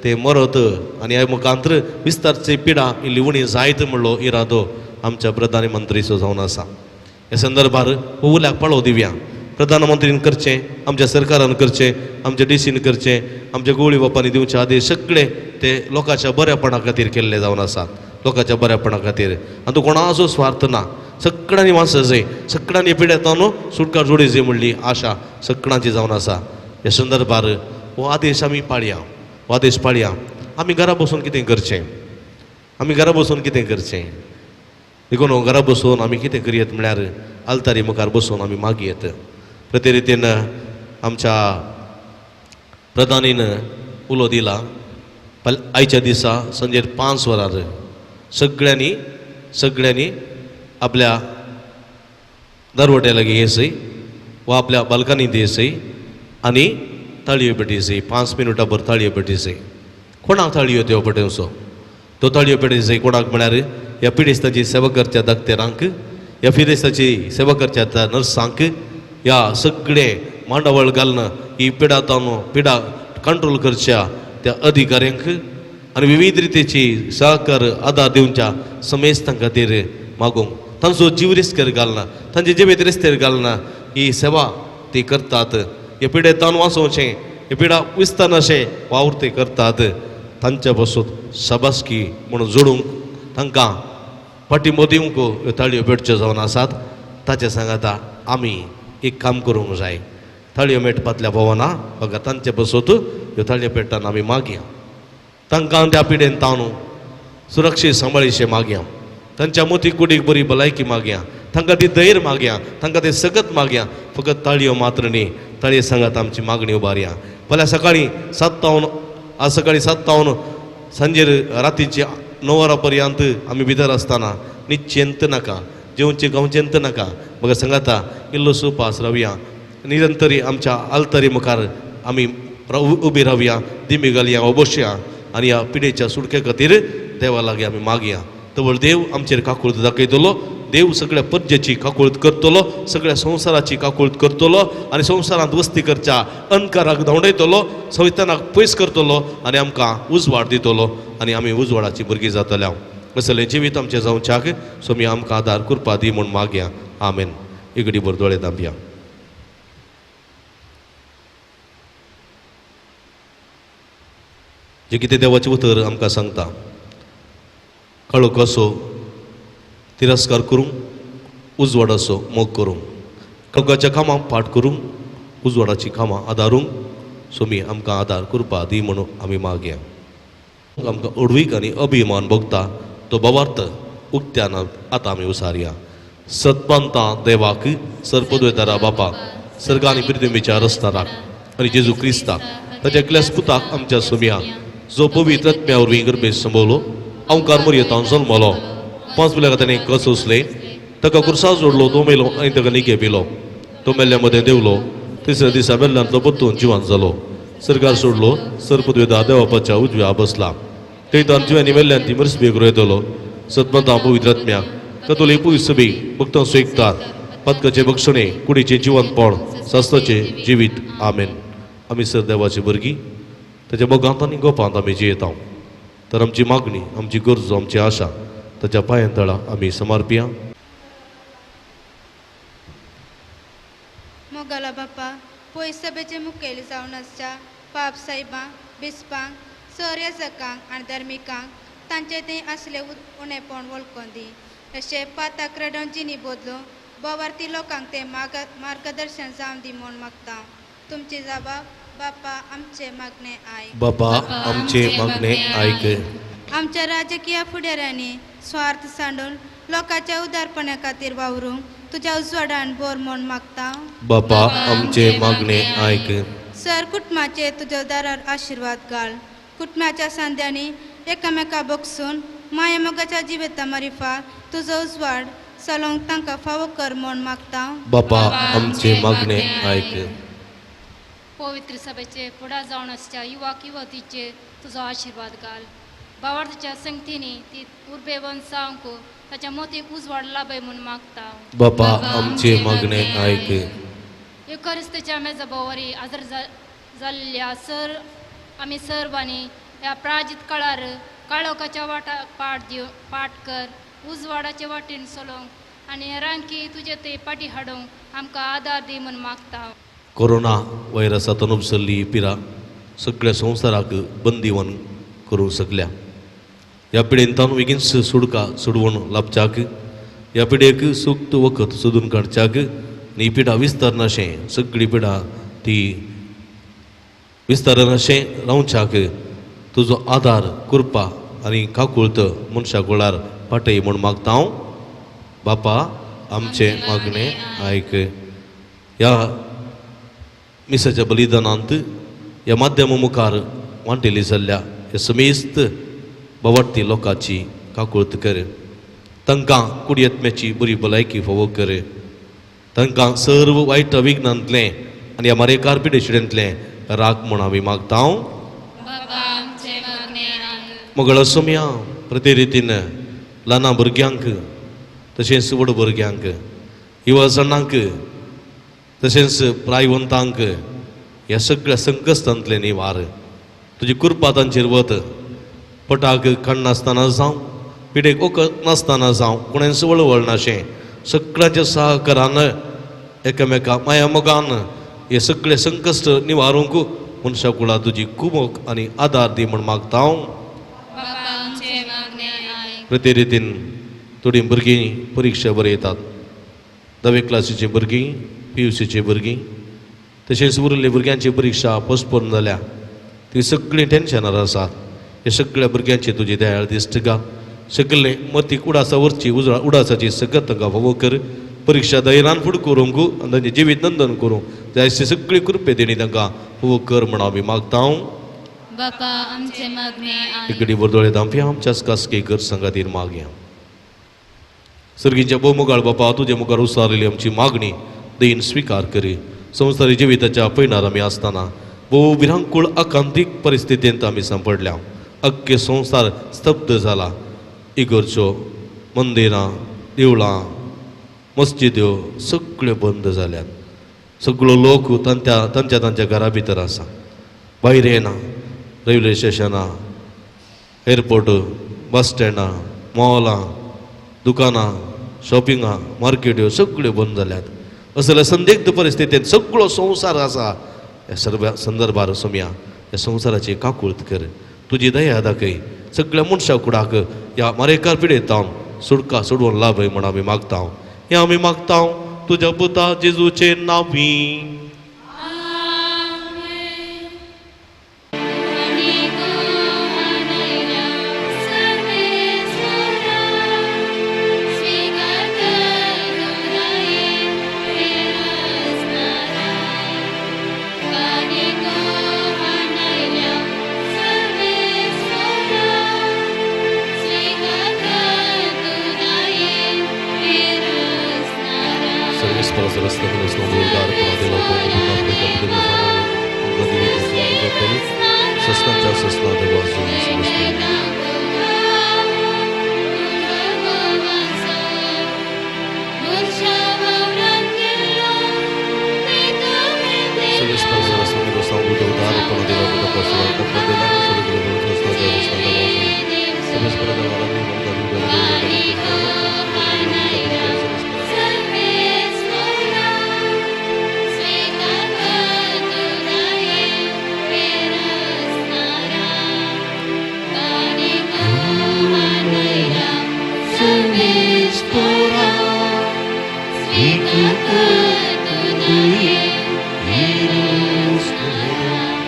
ते मरत आनी ह्या मुखांत विस्तारची पिडा इल्ली उणी जायत म्हणलो इरादो आमच्या प्रधानमंत्रीचो जावन आसा. ह्या संदर्भार उल्याक पाळो दिवया. प्रधानमंत्रीन करचें, आमच्या सरकारान करचें, आमच्या डीसीन करचें, आमच्या गोळी बापांनी दिवचे आदेश सगळे ते लोकांच्या बऱ्यापणा खातीर केल्ले जावन आसात, लोकांच्या बऱ्यापणा खातीर. आनी तो कोणाचो स्वार्थ ना, सगळ्यांनी वाचत जाय, सगळ्यांनी पिड्यातानो न्हू सुटका जोडी जाय म्हणली आशा सगळ्यांची जावन आसा. ह्या संदर्भार हो आदेश आमी पाळया, हो आदेश पाळया. आमी घरा बसून कितें करचें, आमी घरा बसून कितें करचें? देखून घरा बसून आमी कितें करयत म्हळ्यार आल्तारी मुखार बसून आमी मागयत. प्रते रितीन आमच्या प्रधानीन उलो दिला आयच्या दिसा सांजेर 5 वरार सगळ्यांनी सगळ्यांनी आपल्या दरवट्या लागीं येसय वा आपल्या बाल्कनींत येसय आनी ताळयो पेटयसय. 5 मिनटां भर ताळयो पेटयसय. कोणाक ताळयो त्यो पेटोवचो? तो ताळयो पेटयसय कोणाक म्हळ्यार ह्या पिडेस्ताची सेवा करच्या दाक्तेरांक, ह्या पिडेस्ताची सेवा करच्या त्या नर्सांक, ह्या सगळे मांडावळ घालून ही पिडा तावन पिडा कंट्रोल करच्या त्या अधिकाऱ्यांक आनी विविध रितीची सहकार आदार दिवच्या समेस्तां खातीर मागूंक. तांचो जीव रिस्केर घालना, तांचे जिवीत रिस्तेर घालना ही सेवा ती करतात. हे पिडे तावन वाचोवचें, हे पिडा विस्तारनाशें वावर ते करतात. तांच्या पासून शाबासकी म्हणून जोडूंक तांकां पाठिंबो दिवंक ह्यो ताळयो पेटच्यो जावन आसात. ताचे सांगाता आमी एक काम करूंक जाय. ताळयो मेटपांतल्या भोवना बघा तांचे पासून ह्यो ताळयो पेट्टाना आमी मागया. तांकां त्या पिडेन तावन सुरक्षीत सांबाळीशें मागया. तांच्या मोती कुडीक बरी भलायकी मागया. तांकां ती धैर्य मागया, तांकां ते सकत मागया. फकत ताळयो मात्र न्ही, ताळये सांगात आमची मागणी उबारया. फाल्यां सकाळीं 7 तावन, आज सकाळीं 7 तावन सांजेर रातीचे 9 वरां पर्यंत आमी भितर आसतना निश्चेंत नाका, जेवचें खावचेंत नाका. मगर सांगाता इल्लोसो उपास रावया. निरंतरी आमच्या आल्तरी मुखार आमी उबी रावया, दिमी घालया, बसया आनी ह्या पिडेच्या सुटके खातीर देवा लागीं आमी मागया. तवळ देव आमचेर काकूळत दाखयतलो. देव सगळ्या परजेची काकूळत करतलो, सगळ्या संवसाराची काकूळत करतलो आनी संवसारांत वस्ती करच्या अंधकाराक धांवडयतलो, सैतानाक पयस करतलो आनी आमकां उजवाड दितलो आनी आमी उजवाडाची भुरगीं जातले. असलें जिवीत आमचें जावच्याक स्वामी आमकां आदार कृपा दी म्हूण मागया. आमेन. इगडी भर दोळे धांपया. जें कितें देवाचें उतर आमकां सांगता, काळोख असो तिरस्कार करूंक, उजवाडाचो मोग करूंक, काळोखाच्या कामां पाठ करूंक, उजवाडाचीं कामां आदारूंक स्वामी आमकां आदार कृपा दी म्हणून आमी मागया. आमकां अडवीक आनी अभिमान भोगता तो भावार्थ उक्त्यान आतां आमी उसारया. सतपंता देवाक सर्पद्वेतारा बापा सर्ग आनी पृथ्वीच्या रस्ताराक आनी जेजू क्रिस्ताक ताच्या एकल्याच पुताक आमच्या सोमया जो पवित्र आत्म्या वरवीं गर्भेंत संभवलो, अंकार मोरयेतावन जल्मलो, 5 पिल्याक ताणें कस उसले, ताका कुर्सा जोडलो, तो मेलो आनी ताका निगे पिलो, तो मेल्ल्या मदें देंवलो, तिसऱ्या दिसा मेल्ल्यांतलो परतून जिवान जालो, सरकार सोडलो, सर्पद्वेता देवापाच्या उजव्या बसला, थंय तान जिव्यांनी मेल्ल्यान ती मरस बेगरो येतलो. सतमंता पवित्र आत्म्याक कतोली पवित्र सभेक भक्तांचो एकतार पातकाचे बक्षणे कुडीचें जिवनपण शास्त्राचें जिवीत. आमेन. आमी सर देवाची भुरगीं, ताच्या मोगांत आनी गोपांत आमी जियेता. तर आमची मागणी, आमची गरजो, आमची आशा ताच्या पांयां तळा आमी समर्पया. मोगाला बापा, पयस सभेचे मुखेल जावन आसच्या पाप साहेबांक, बिस्पांक, सर याजकांक आनी धार्मिकांक तांचे थंय आसले उणेपण वळखून दी. अशें पाताक रडोवन जिणी बदलून बोवार्थी लोकांक ते मार्गदर्शन जावन दी म्हूण मागता. तुमची जाबाब बापा आमचे मागणे आयक. बापा आमचे मागणे आयक. आमच्या राजकीय फुडाऱ्यांनी स्वार्थ सांडून लोकांच्या उदारपणा खातीर वावरूंक तुज्या उजवाडान बोर म्हूण मागता. बापा आमचे मागणे आयक. सर कुटुंबाचे तुज्या दारार आशिर्वाद घाल. कुटुंबाच्या सांद्यांनी एकामेका बगसून माया मोगाच्या जिविता मारिफा तुजो उजवाड चलोवंक तांकां फावो कर म्हूण मागता. बापा आमचे मागणे आयक. पवित्र सभेचे फुडा जावन आसच्या युवक युवतीचेर तुजो आशिर्वाद घाल. बावार्थाच्या संगतीनी ती उर्बेवन जावंक ताच्या मोतीक उजवाड लाभय म्हूण मागता. बापा आमचे मागणे आयक. युखरिस्ताच्या मेजबावरी आदर जाल्ल्या सर आमी सर्वांनी ह्या प्राजीत काळार काळोखाच्या वाटा पाट दिव पाट कर, उजवाडाचे वाटेन चलोवंक आनी रांकी तुजे ते पाटी हाडूंक आमकां आदार दी म्हूण मागता. कोरोना व्हायरसांतून उपसरली पिरा सगळ्या संवसाराक बंदीवन करूंक शकल्या. ह्या पिडेन तावन बेगीन सुडका सोडवण लाभच्याक, ह्या पिडेक सुक्त वखद सोदून काडच्याक आनी ही पिडा विस्तारनाशें, सगळी पिडा ती विस्तारनाशें रावच्याक तुजो आदार कृपा आनी काकुळत मनशा कुळार पाटय म्हूण मागता हांव. बापा आमचें मागणें आयक. ह्या मिसाच्या बलिदानांत ह्या माध्यमा मुखार वांटेली जाल्ल्या ह्या समेस्त बावडटी लोकांची काकुळत कर. तांकां कुडयत्म्याची बरी भलायकी फावो कर. तांकां सर्व वायट विघ्नांतलें आनी ह्या मारेकार पिडेशिडेंतलें राख म्हूण आमी मागता. मगळ सोमया प्रति रितीन ल्हाना भुरग्यांक तशेंच व्हड भुरग्यांक, युवा जाणांक तशेंच प्रायवंतांक ह्या सगळ्या संकश्टांतलें निवार तुजी कृपा तांचेर वत. पटाक काडनासतना जावं, पिडेक वखद नासतना जावं, कोणेंच वळवळ नाशें सगळ्यांच्या सहकारान एकामेका माया मोगान हे सगळे संकश्ट निवारूंक मनशा कुळा तुजी कुमक आनी आदार दी म्हूण मागता हांव. प्रति रितीन थोडीं भुरगीं परिक्षा बरयतात, धावे क्लासीचीं भुरगीं, पी यू सीचीं भुरगीं, तशेंच उरिल्ल्या भुरग्यांची परिक्षा पोस्टपोन जाल्या, ती सगळीं टेन्शनार आसात. हे सगळ्या भुरग्यांची तुजी दयाळ दिश्ट घाल. सगळे मतीक उडासा वरची उडासाची सगळं तांकां फावो कर. परिक्षा धैर्यान फुडें करूंक आनी तांचें जिवीत नंदन करूंक जाय सगळी कृपे देणी तांकां फावो कर म्हूण आमी मागता. बापा आमचे मागणे आयक. इकडे बरदोळे धांपया आमच्याच खासगी घर संगातीर मागया. सर्गीच्या भोवमुगाळ बापा, तुजे मुखार उसारलेली आमची मागणी दयेन स्विकार करी. संवसारी जिविताच्या पयणार आमी आसतना भोव विरांकूळ आकांतीक परिस्थितींत आमी सांपडल्या. अख्खे संवसार स्तब्ध जाला. इगर्जो, मंदिरां, देवळां, मस्जिद्यो सगळ्यो बंद जाल्यात. सगळो लोक तांच्या तांच्या तांच्या घरा भितर आसा, भायर येना. रेल्वे स्टेशनां, एअरपोर्ट, बस स्टँडां, मॉलां, दुकानां, शॉपिंगां, मार्केट्यो सगळ्यो बंद जाल्यात. असल्या संदिग्ध परिस्थितींत सगळो संवसार आसा. ह्या सर्व संदर्भार सोम्या ह्या संवसाराची काकूळत कर, तुजी दया दाखय. सगळ्या मनशा कुडाक ह्या मारेकार पिडेत सुटका सोडवून लाभय म्हण आमी मागता. हें आमी मागता तुज्या पुता जेजूचे नांवी.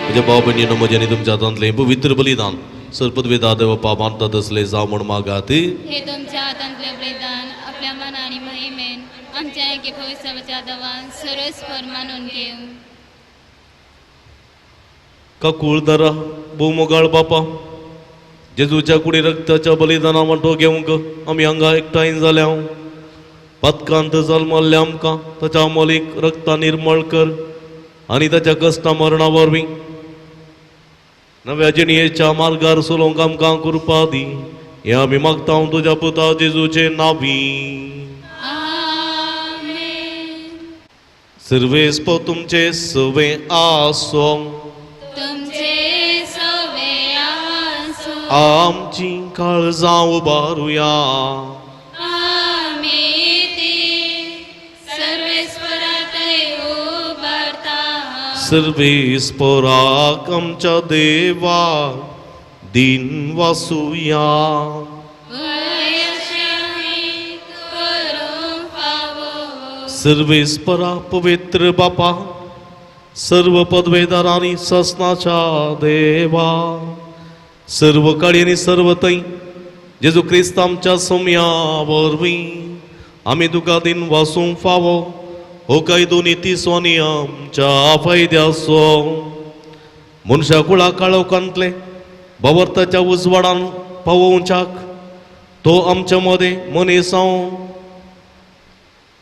म्हज्या भाव भयणीनो, म्हज्या आनी तुमच्या हातांतलें पवित्र बलिदान सरपदवेदा देवपा मानता तसलें जावं म्हूण मागात. हे तुमच्या हातांतलें बलिदान आपल्या मना आनी महिमेन आमच्या एके पवित्रच्या दवान सरस्पर मानून घेवं. काकूळदारा भोवमोगाळ बापा, जेजूच्या कुडी रक्ताच्या बलिदाना वांटो घेवंक आमी हांगा एकठांय जाल्या. पातकांत जल्मल्ल्या आमकां ताच्या मोलीक रक्ता निर्मळ कर आनी ताच्या कश्टा मरणा वरवीं नव्या जिणयेच्या मार्गार चलोवंक आमकां कृपा दी. हें आमी मागता तुज्या पुता जेजूचे नांवी. सर्वेस्पर तुमचे सवे आसो, तुमचे सवे आसो. आमची काळजां उबारुया. आमी ती सर्वेस्परातय उबारता. सर्वेस्पराक आमच्या देवा दिन वासुया. सर्वेस्परा पवित्र बापा, सर्व पदवेदारांनी ससनाच्या देवा, सर्व काळी आनी सर्व थंय जेजू क्रिस्त आमच्या सोम्या वरवीं आमी तुका दिन वासूंक फावो हो कायदो नितीचो आनी आमच्या फायद्याचो. मनशा कुळा काळोखांतले बावर्ताच्या उजवाडान पावोवच्याक तो आमच्या मदें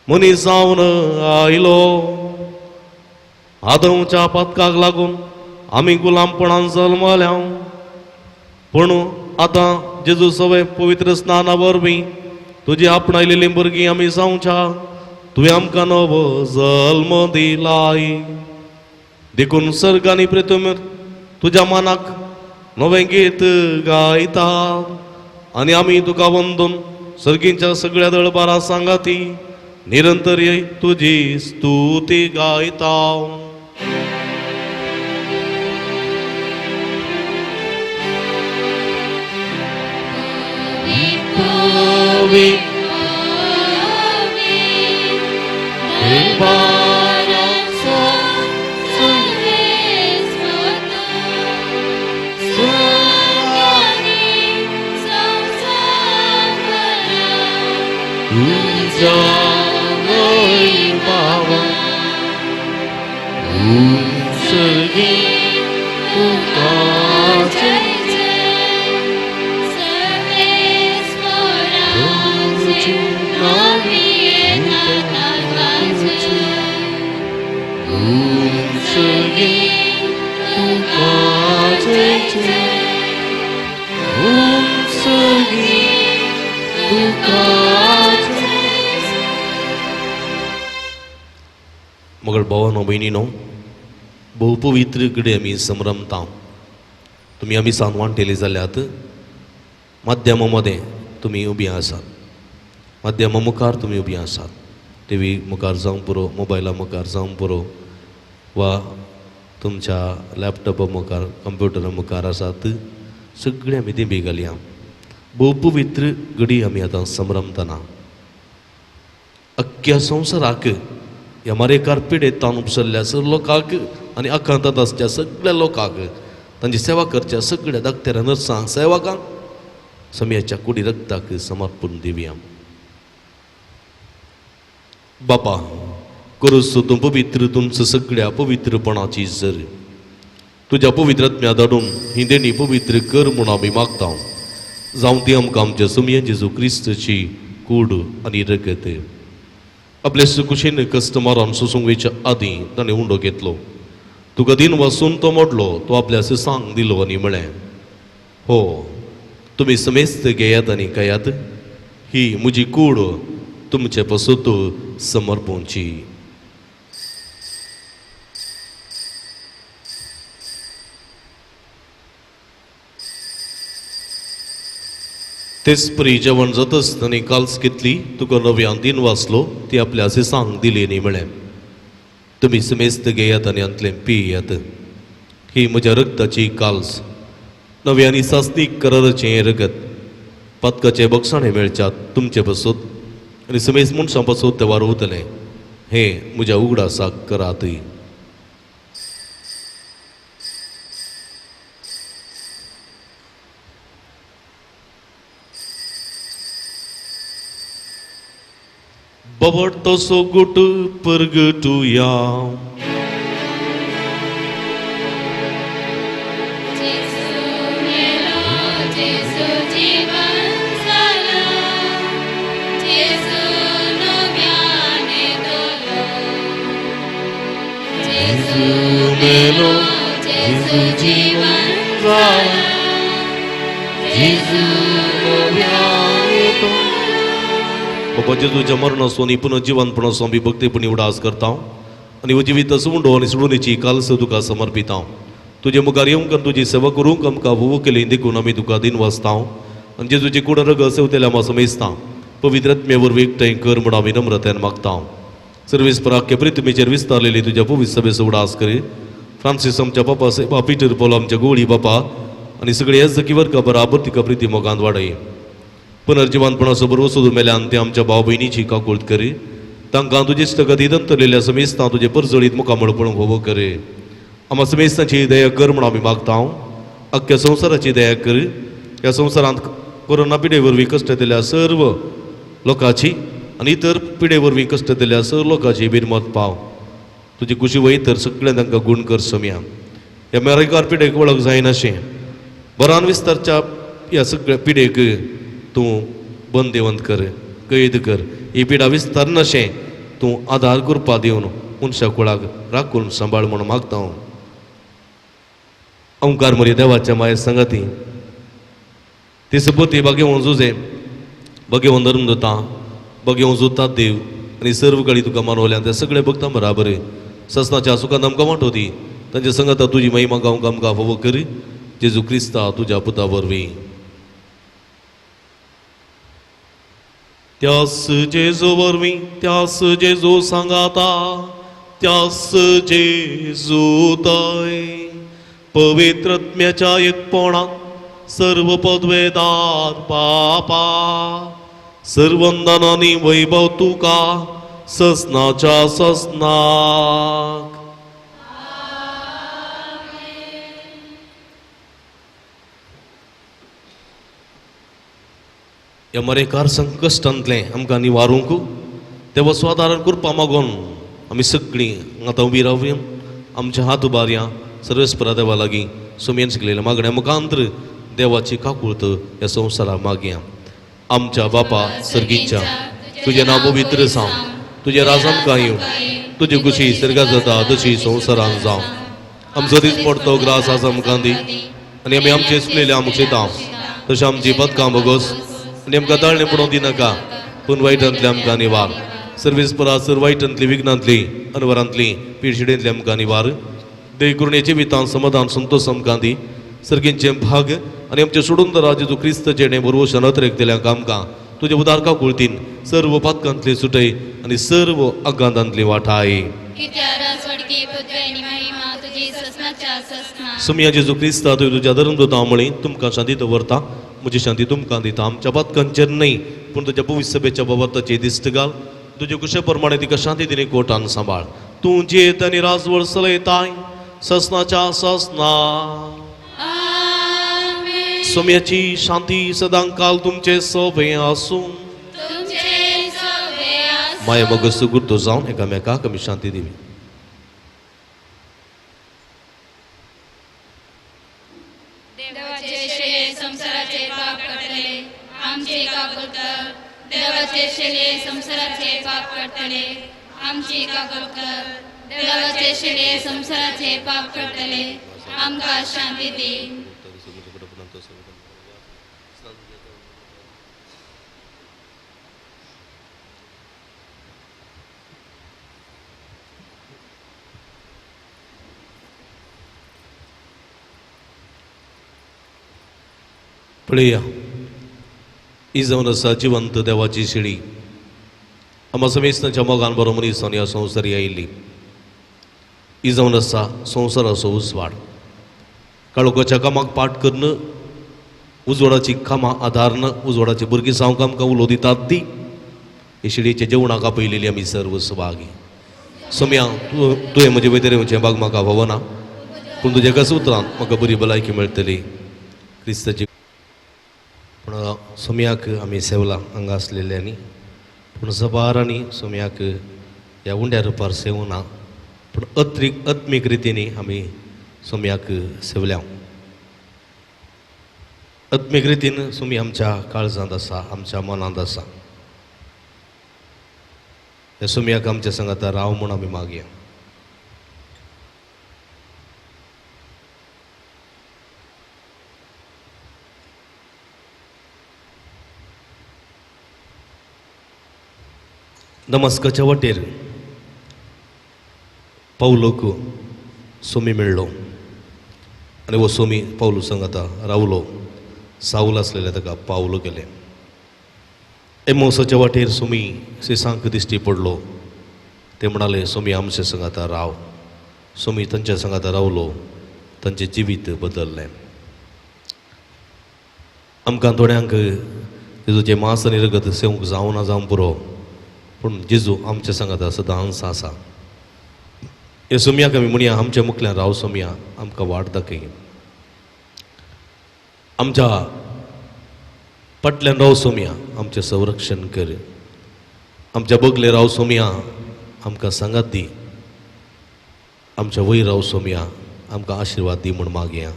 मनीस जावन आयलो. आदमच्या पातकाक लागून आमी गुलामपणान जल्मल्या, पूण आतां जेजू सवे पवित्र स्नाना वरवीं तुजी आपणायलेली भुरगीं आमी जावच्या. तुवें आमकां नवो जल्म दिलाय. देखून सर्ग आनी प्रितम तुज्या मनाक नवें गीत गायता आनी आमी तुका वंदून सर्गींच्या सगळ्या दळबारा सांगाती निरंतर तुजी स्तुती गायता. मगळ भावानो भयणीनो, भोव पवित्र कडेन आमी संभ्रमता. तुमी आमी सान वांटेली जाल्यात माध्यमा मदें तुमी उबी आसात, माध्यमा मुखार तुमी उबी आसात. टी व्ही मुखार जावं पुरो, मोबायला मुखार जावं पुरो, वा तुमच्या लॅपटॉपा मुखार, कंप्युटरा मुखार आसात, सगळीं आमी दिंबी घालया. भोव पवित्र घडी आमी आतां संभ्रमतना अख्ख्या संवसाराक ह्या मारेकार पिडेतान उपसरल्या सगळ्या लोकांक आनी आकांतांत आसच्या सगळ्या लोकांक, तांची सेवा करच्या सगळ्या धाकट्या नर्सांक, सेवकांक समयाच्या कुडी रक्ताक समर्पण दिवया. बापा, करूस तूं पवित्र तुमचं सगळ्या पवित्रपणाची जर तुज्या पवित्र आत्म्या धाडून ही देणी पवित्र कर म्हूण आमी मागता. जावं ती आमकां आमच्या सुमया जेजू क्रिस्तची कूड आनी रगत. आपले सुकुशीन कस्टमरान सोसूंक वयच्या आदीं ताणें उंडो घेतलो, तुका दिन वासून तो मोडलो, तो आपल्या सांग दिलो आनी म्हळें, हो तुमी समेस्त घेयात आनी खायात, ही म्हजी कूड तुमचे पसत समर्पणची. तेच परी जेवण जातच ताणें काल्स घेतली, तुका नव्यान दिन वाचलो, ती आपल्या सांग दिली आनी म्हळें, तुमी समेस्त घेयात आनी हांतलें पियात, ही म्हज्या रक्ताची काल्स, नव्या आनी सासणीक कराराचें हें रगत, पातकाचे बक्षाणें मेळच्यात तुमचे पासत आनी समेस्त मनशां पासत तें वारोवतलें, हें म्हज्या उगडासाक करातय. बवट तसो गुट परगटुया. मेलो जेजू जीवन जाला, जेजू नव्याने तो. बाबा जेजूच्या मरणाचो आनी पुनर्जिवनपणाचो आमी भक्तीपणी उडास करता आनी जिवीत उंडो आनी सोडूनेची कालस तुका समर्पिता. तुजे मुखार येवंक आनी तुजी सेवा करूंक आमकां वोव केली देखून आमी तुका दिन वाचता आनी जेजूची कूड रगत सेवतेल्या आमकां समेजता. पवित्र आत्मे वरवीं एकठांय कर म्हूण आमी नम्रतेन मागता. सर्वीस पराख्य पृथ्वीचेर विस्तारलेली तुज्या पवित्र सभेचो उडास करी. फ्रांसीस आमच्या बापा सेवा, पिटर पॉल आमच्या गोळी बापा आनी सगळे याजकी वर्गा बराबर तिका प्रिती मोगांत वाडय. पुनर्जिवनपणाचो बरोबर सोदून मेल्यान ते आमच्या भाव भयणीची काकूळत करी. तांकां तुजे इश्टगती दंतरलेल्या समेस्तां तुजे परजळीत मुखामळ पळोवंक होवो करी. आमकां समेस्तांची दया कर म्हूण आमी मागता. अख्ख्या संवसाराची दया कर. ह्या संवसारांत कोरोना पिडे वरवीं कश्ट दिल्या सर्व लोकांची आनी इतर पिडे वरवीं कश्ट दिल्या सर्व लोकांची बिरमत पाव. तुजी कुशी वय तर सगळ्यां तांकां गूण कर सोमया. ह्या मेरेकार पिडेक वळख जायनाशें बरान विस्तारच्या ह्या सगळ्या पिडेक तूं बंदेवंत कर, कैद कर. ही पिडा विस्तारनाशें तूं आदार करपा दिवन मनशा कुळाक राखून सांबाळ म्हूण मागता हांव. ओंकार मरी देवाच्या माये संगती ती सपोती बागेवन जुजे, बागेवन धर्म दिता, बागेवन जुतात देव आनी सर्व कडी तुका मानवल्या त्या सगळे भक्तां बराबर ससनाच्या सुखान आमकां वांटो दी. तांच्या संगता तुजी महिमा गावंक आमकां फावो कर. जेजू क्रिस्ता तुज्या पुता वरवीं. त्यास जेजू वरवीं, त्यास जेजू सांगाता, त्यास जेजू तय पवित्र आत्म्याच्या एकपणात सर्व पदवेदार बापा सर्वंदनानी वैभव तुका ससनाच्या ससनाक. ह्या मरेकार संकश्टांतलें आमकां निवारूंक तेवा स्वादारण करपा मागून आमी सगळीं आतां उबी रावया, आमचे हात उबारया सर्वेस्परा देवा लागीं सुमेन शिकलेल्या मागण्या मुखांतर देवाची काकूळत ह्या संवसाराक मागया. आमच्या बापा सर्गीच्या, तुजें नांव पवित्र जावं, तुजें राज आमकां येवं, तुजी खुशी सर्गात जाता तशी संवसारान जावं. आमचो दीस पडतो ग्रास आज आमकां दी आनी आमी आमचे चुकलेले आमकां शिता तशें आमची पदकां भोगोस आनी आमकां ताळणें पडोवंक दिनाका, पूण वायटांतलें आमकां निवार. सर्वेस्परा सर वायटांतली विघ्नांतली अनवरांतली पिडशिडेंतली आमकां निवार देव करुणेचे जिवितान समाधान संतोष आमकां दी सर्गींचे भाग आनी आमचे सोडून दरा जेजू क्रिस्त जेणे बरोबर नत्रेक दिल्या आमकां तुजे उदारका कुळतीन सर्व पातकांतली सुटय आनी सर्व आगांतांतली वाठाय. सुमया जेजू क्रिस्ता तुवें तुज्या धर्मदूतां म्हळी तुमकां शांती दवरता म्हजी शांती तुमकां दिता. आमच्या पातकांचेर न्हय पूण तुज्या पवित्र सभेच्या बाबताची दिश्ट घाल. तुजे कुशे प्रमाणे तिका शांती दिली कोटान सांबाळ. तूं जेत आनी राजवड चलयताय ससनाच्या ससना. सोम्याची शांती सदांकाल तुमचे सोबे आसूं. माया मग सुगुर्तो जावन एकामेकाक आमी शांती दिवी. देवाचे शेले संसाराचे पाप काडटले आमची काकुळट कर. देवाचे शेले संसाराचे पाप काडटले आमची काकुळट कर. देवाचे शेले संसाराचे पाप काडटले आमकां शांती दी. पळया ही जावन आसा जिवंत देवाची शिडी. आम्हा समेस्तांच्या मोगान बरो मनीस ह्या संवसारी आयिल्ली. ही जावन आसा संवसाराचो उजवाड. काळोखाच्या कामाक पाठ करून उजवाडाची कामां आदारन उजवाडाची भुरगीं जावंक आमकां उलो दितात ती हे शिडयेच्या जेवणाक आपयलेली आमी सर्व सभागी. सोम्या तुवें म्हजें वयतेर येवचें बाग म्हाका फावना पूण तुज्या एकाच उतरान म्हाका बरी भलायकी मेळटली. क्रिस्ताची पूण सोम्याक आमी सेवला हांगा आसलेल्यांनी पूण सबारांनी सोम्याक ह्या उंड्या रुपार सेवना पूण आत्मीक रितीनी आमी सोम्याक सेवल्या. आत्मीक रितीन सोमी आमच्या काळजांत आसा, आमच्या मनांत आसा. ह्या सोम्याक आमच्या सांगाता राव म्हूण आमी मागया. नमस्काच्या वाटेर पावलोक सोमी मेळ्ळो आनी हो सोमी पावलो सांगाता रावलो. सावल आसलेले ताका पावलो केलें. एमोसाच्या वाटेर सोमी सिसांक दिश्टी पडलो. ते म्हणाले सोमी आमचे सांगाता राव. सोमी तांच्या सांगाता रावलो. तांचें जिवीत बदललें. आमकां थोड्यांक जेजूचें मांस आनी रगत सेवंक जावना जावं पुरो पूण जेजू आमच्या सांगाता सदांच आसा. हे सोमयाक आमी म्हणया आमच्या मुखल्यान राव सोमया, आमकां वाट दाखय. आमच्या फाटल्यान राव सोमया, आमचें संरक्षण कर. आमच्या बगले राव सोमया, आमकां सांगात दी. आमच्या वयर राव सोमया, आमकां आशिर्वाद दी म्हूण मागया.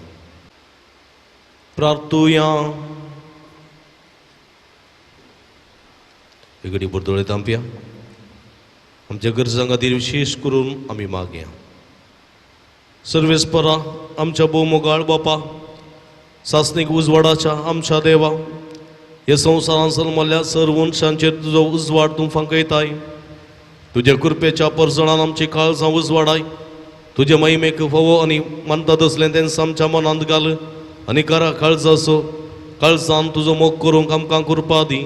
प्रार्थुया. घडी भर तांपया आमच्या गरजां खातीर विशेश करून आमी मागया. सर्वेस्परा आमच्या भोवमोगाळ बापा, सासणीक उजवाडाच्या आमच्या देवा, ह्या संवसारान जल्मल्ल्या सर्व मनशांचेर तुजो उजवाड तूं फांकयताय. तुज्या कृपेच्या परजणान आमची काळजां उजवाडाय. तुजे महिमेक फावो आनी मानता तसलें तेंच आमच्या मनांत घाल आनी करा काळजाचो काळजान तुजो मोग करूंक आमकां कृपा दी.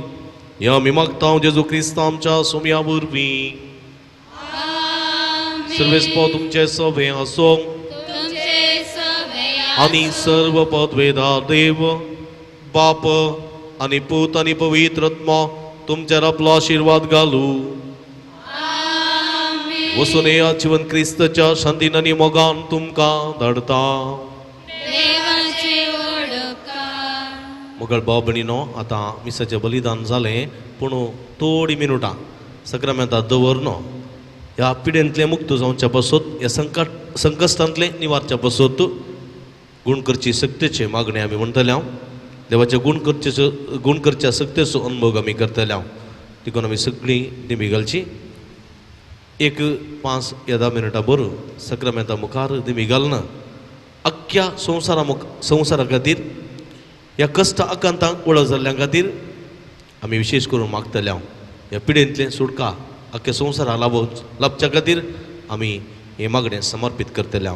ह्या आमी मागता जेजू क्रिस्त आमच्या सोम्या वरवीं. सर्वेस्पो तुमचे सभे आसो आनी सर्व पदवेदार देव बाप आनी पूत आनी पवित्र आत्मा तुमचेर आपलो आशिर्वाद घालू. वसून या जिवन क्रिस्तच्या शांतीन आनी मोगान तुमकां धाडता. मोगळ भाव भयणीनो, आतां मिसाचें बलिदान जालें पूण थोडी मिनुटां सक्रामेंतां दवरनो ह्या पिडेंतलें मुक्त जावच्या पासत, ह्या संकश्टांतलें निवारच्या पासत गूण करची सक्तेचे मागणें आमी म्हणटले हांव. देवाचे गूण करच्या सक्तेचो अनुभव आमी करतले हांव. देखून आमी सगळीं दिमी घालची. 1 5 या 10 मिनटां बरो सक्रामेंता मुखार दिमी घालना अख्ख्या संवसारा खातीर ह्या कश्ट आकांतांक वळख जाल्ल्या खातीर आमी विशेश करून मागतले हांव. ह्या पिडेंतलें सुटका अख्ख्या संवसारा लाभच्या खातीर आमी हें मागणें समर्पीत करतले.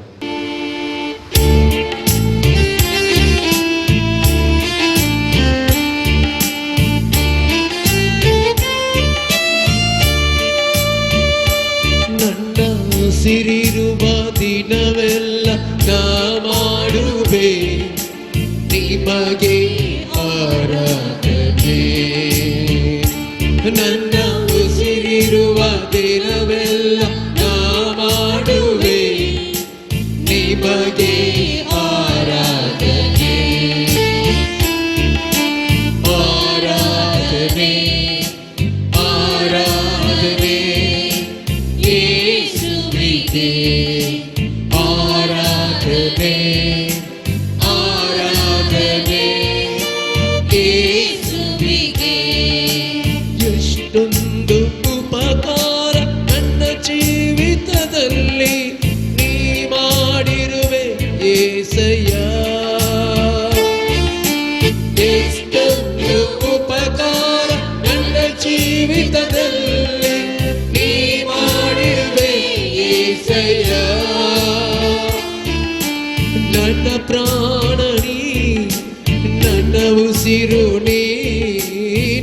ನನ್ನ ಉಸಿರಿರುವ ದಿನವೆಲ್ಲ ನಾ ಮಾಡುವೆ ನಿಮಗೆ ಆರಾಧನೆ. ನನ್ನ ಉಸಿರಿರುವ ದಿನವೆಲ್ಲ ನಾ ಮಾಡುವೆ ನಿಮಗೆ ಆರಾಧನೆ. ಆರಾಧನೆ, ಆರಾಧನೆ ಯೇಸುವಿಗೆ. ಆರಾಧನೆ, ಆರಾಧನೆ ಯೇಸುವಿಗೆ. ಎಷ್ಟೊಂದು ಉಪಕಾರ ನನ್ನ ಜೀವಿತದಲ್ಲಿ ನೀ ಮಾಡಿರುವೆ ಏಸಯ್ಯ. ಎಷ್ಟೊಂದು ಉಪಕಾರ ನನ್ನ ಜೀವಿತದಲ್ಲಿ ನೀ ಮಾಡಿರುವೆ ಏಸಯ್ಯ. ನನ್ನ ಪ್ರಾಣ ನೀ, ನನ್ನ ಉಸಿರು ನೀ.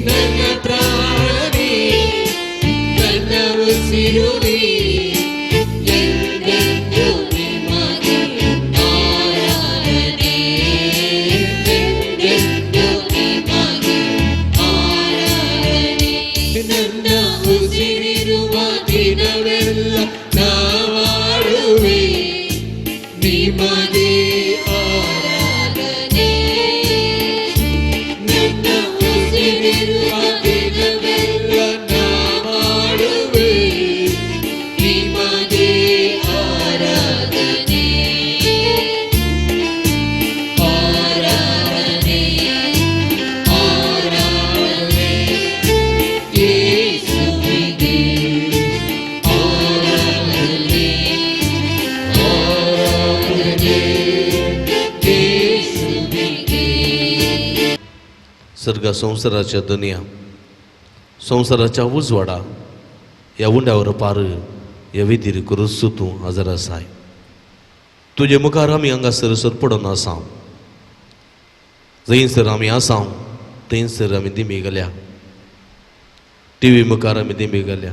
ನನ್ನ ಪ್ರಾಣ ನೀ, ನನ್ನ ಉಸಿರು ನೀ. ಎಂದೆಂದು ನಿಮಗೆ ಆರಾಧನೆ, ಎಂದೆಂದು ನಿಮಗೆ ಆರಾಧನೆ. ನನ್ನ ಉಸಿರಿರುವ ದಿನವೆಲ್ಲ ನಾ ಮಾಡುವೆ ನಿಮಗೆ ಆರಾಧನೆ. ನನ್ನ ಉಸಿರಿರುವ ದಿನವೆಲ್ಲ ನಾ ಮಾಡುವೆ ನಿಮಗೆ ಆರಾಧನೆ. ಆರಾಧನೆ, ಆರಾಧನೆ ಯೇಸುವಿಗೆ. ಆರಾಧನೆ, ಆರಾಧನೆ ಯೇಸುವಿಗೆ. सर्ग संवसाराच्या दनया, संवसाराच्या उजवाडा ह्या उंड्यावर पार ह्या विधीर करूच तूं हजर आसाय. तुजे मुखार आमी हांगासर सर पडून आसा. जंयसर आमी आसा थंयसर आमी दिमी गेल्या. टिवी मुखार आमी दिमी गेल्या,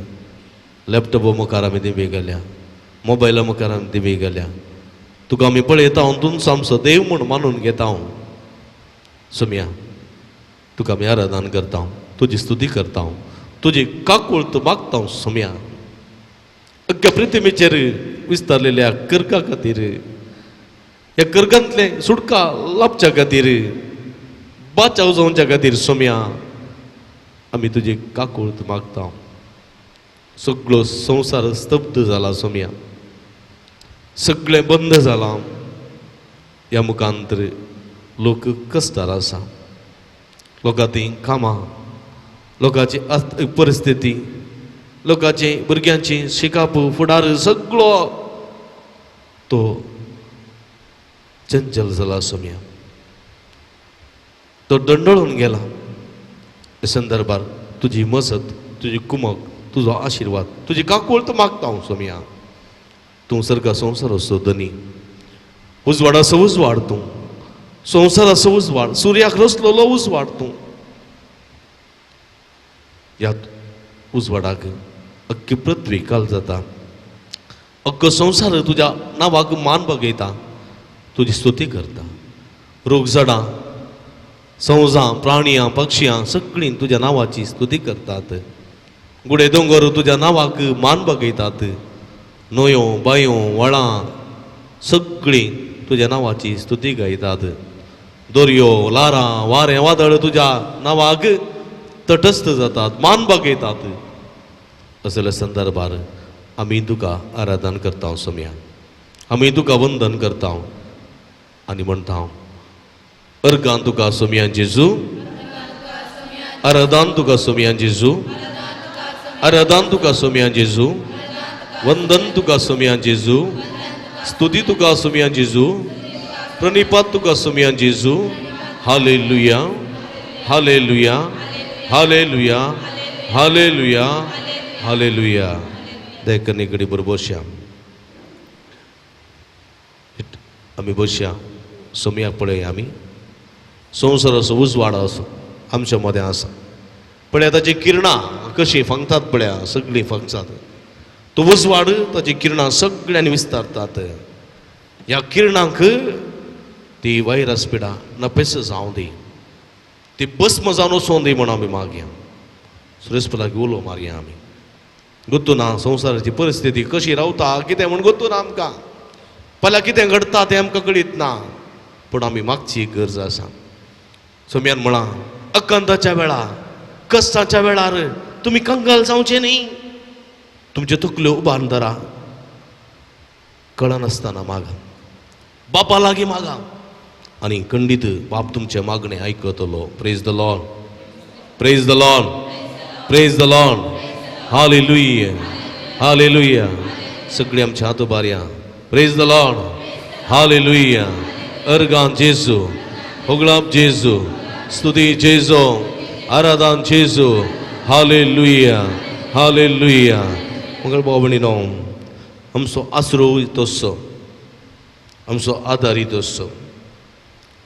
लॅपटॉपा मुखार आमी दिमी गेल्या, मोबायला मुखार आमी दिमी गेल्या. तुका आमी पळयता, तूंच आमचो देव म्हूण मानून घेता. सोम्या, तुका आमी आराधन करता, तुजी स्तुती करता, तुजी काकूळत मागता. सोम्या, अख्ख्या पृथ्वीचेर विस्तारलेल्या कर्गा खातीर, ह्या कर्गांतले सुटका लाभच्या खातीर, बाचाव जावच्या खातीर सोम्या आमी तुजी काकूळत मागता. सगळो संवसार स्तब्ध जाला सोम्या, सगळें बंद जालां. ह्या मुखांतर लोक कश्टार आसा. लोकांची कामां, लोकांची परिस्थिती, लोकांची भुरग्यांची शिकाप, फुडार सगळो तो चंचल जाला सोम्या, तो दंडळून गेला. हे संदर्भार तुजी मजत, तुजी कुमक, तुजो आशिर्वाद, तुजी काकूळत मागता हांव सोम्या. तूं सर्गा संवसाराचो धनी, उजवाडाचो उजवाड तूं, संवसाराचो उजवाड, सुर्याक रचलोलो उजवाड तूं. ह्या उजवाडाक अख्खी पृथ्वी काल जाता. अख्खो संवसार तुज्या नांवाक मान बगयता, तुजी स्तुती करता. रूख झाडां, संवसां, प्राणयां, पक्षयां सगळीं तुज्या नांवाची स्तुती करतात. गुडे दोंगर तुज्या नांवाक मान बगयतात. न्हंयो, बांयो, व्हाळां सगळीं तुज्या नांवाची स्तुती गायतात. दर्यो, लारां, वारें, वादळ तुज्या नांवाक तटस्थ जातात, मान बगयतात. असल्या संदर्भार आमी तुका आराधन करता सोम्या, आमी तुका वंदन करता आनी म्हणटा, अर्गान तुका सोम्या जेजू, आराधन तुका सोम्या जेजू, आराधन तुका सोम्या जेजू, वंदन तुका सोम्या जेजू, स्तुती तुका सोम्या जेजू, प्रणिपात तुका सोम्या जेजू. Hallelujah, hallelujah, hallelujah, hallelujah, hallelujah. देखणी कडेन बरोबर बसया, आमी बसया, सोमयाक पळय. आमी संवसाराचो उजवाड असो आमच्या मदें आसा. पळया ताची किरणां कशीं फांगतात, पळया सगळीं फांगतात. तो उजवाड ताची किरणां सगळ्यांनी विस्तारतात. ह्या किरणांक ती व्हायरस पिडा नपेस जावं दी, ती भस्म जावन वचों दी म्हूण आमी मागया. सुरेशपलाक उलो मारया आमी. गोत्तू ना संवसाराची परिस्थिती कशी रावता कितें म्हूण गोत्तू ना आमकां. फाल्यां कितें घडटा तें आमकां कळीत ना, पूण आमी मागची गरज आसा. सोम्यान म्हळां, अकंताच्या वेळार, कश्टाच्या वेळार तुमी कंगाल जावचें न्ही. तुमच्यो तकल्यो उबारून धरा, कळनासतना मागा, बापा लागीं मागा आनी खंडीत बाप तुमचें मागणें आयकतलो. Praise the Lord, praise the Lord, praise the Lord. Hallelujah, hallelujah. सगळीं आमच्या हात उबारया. Praise the Lord, hallelujah. Organ जेजू, होगळाप जेजू, स्तुती जेजू, आराधन जेजू. Hallelujah, hallelujah. मंगळ भाव भयणीनो, आमचो आसरो तसो, आमचो आदारी तसो.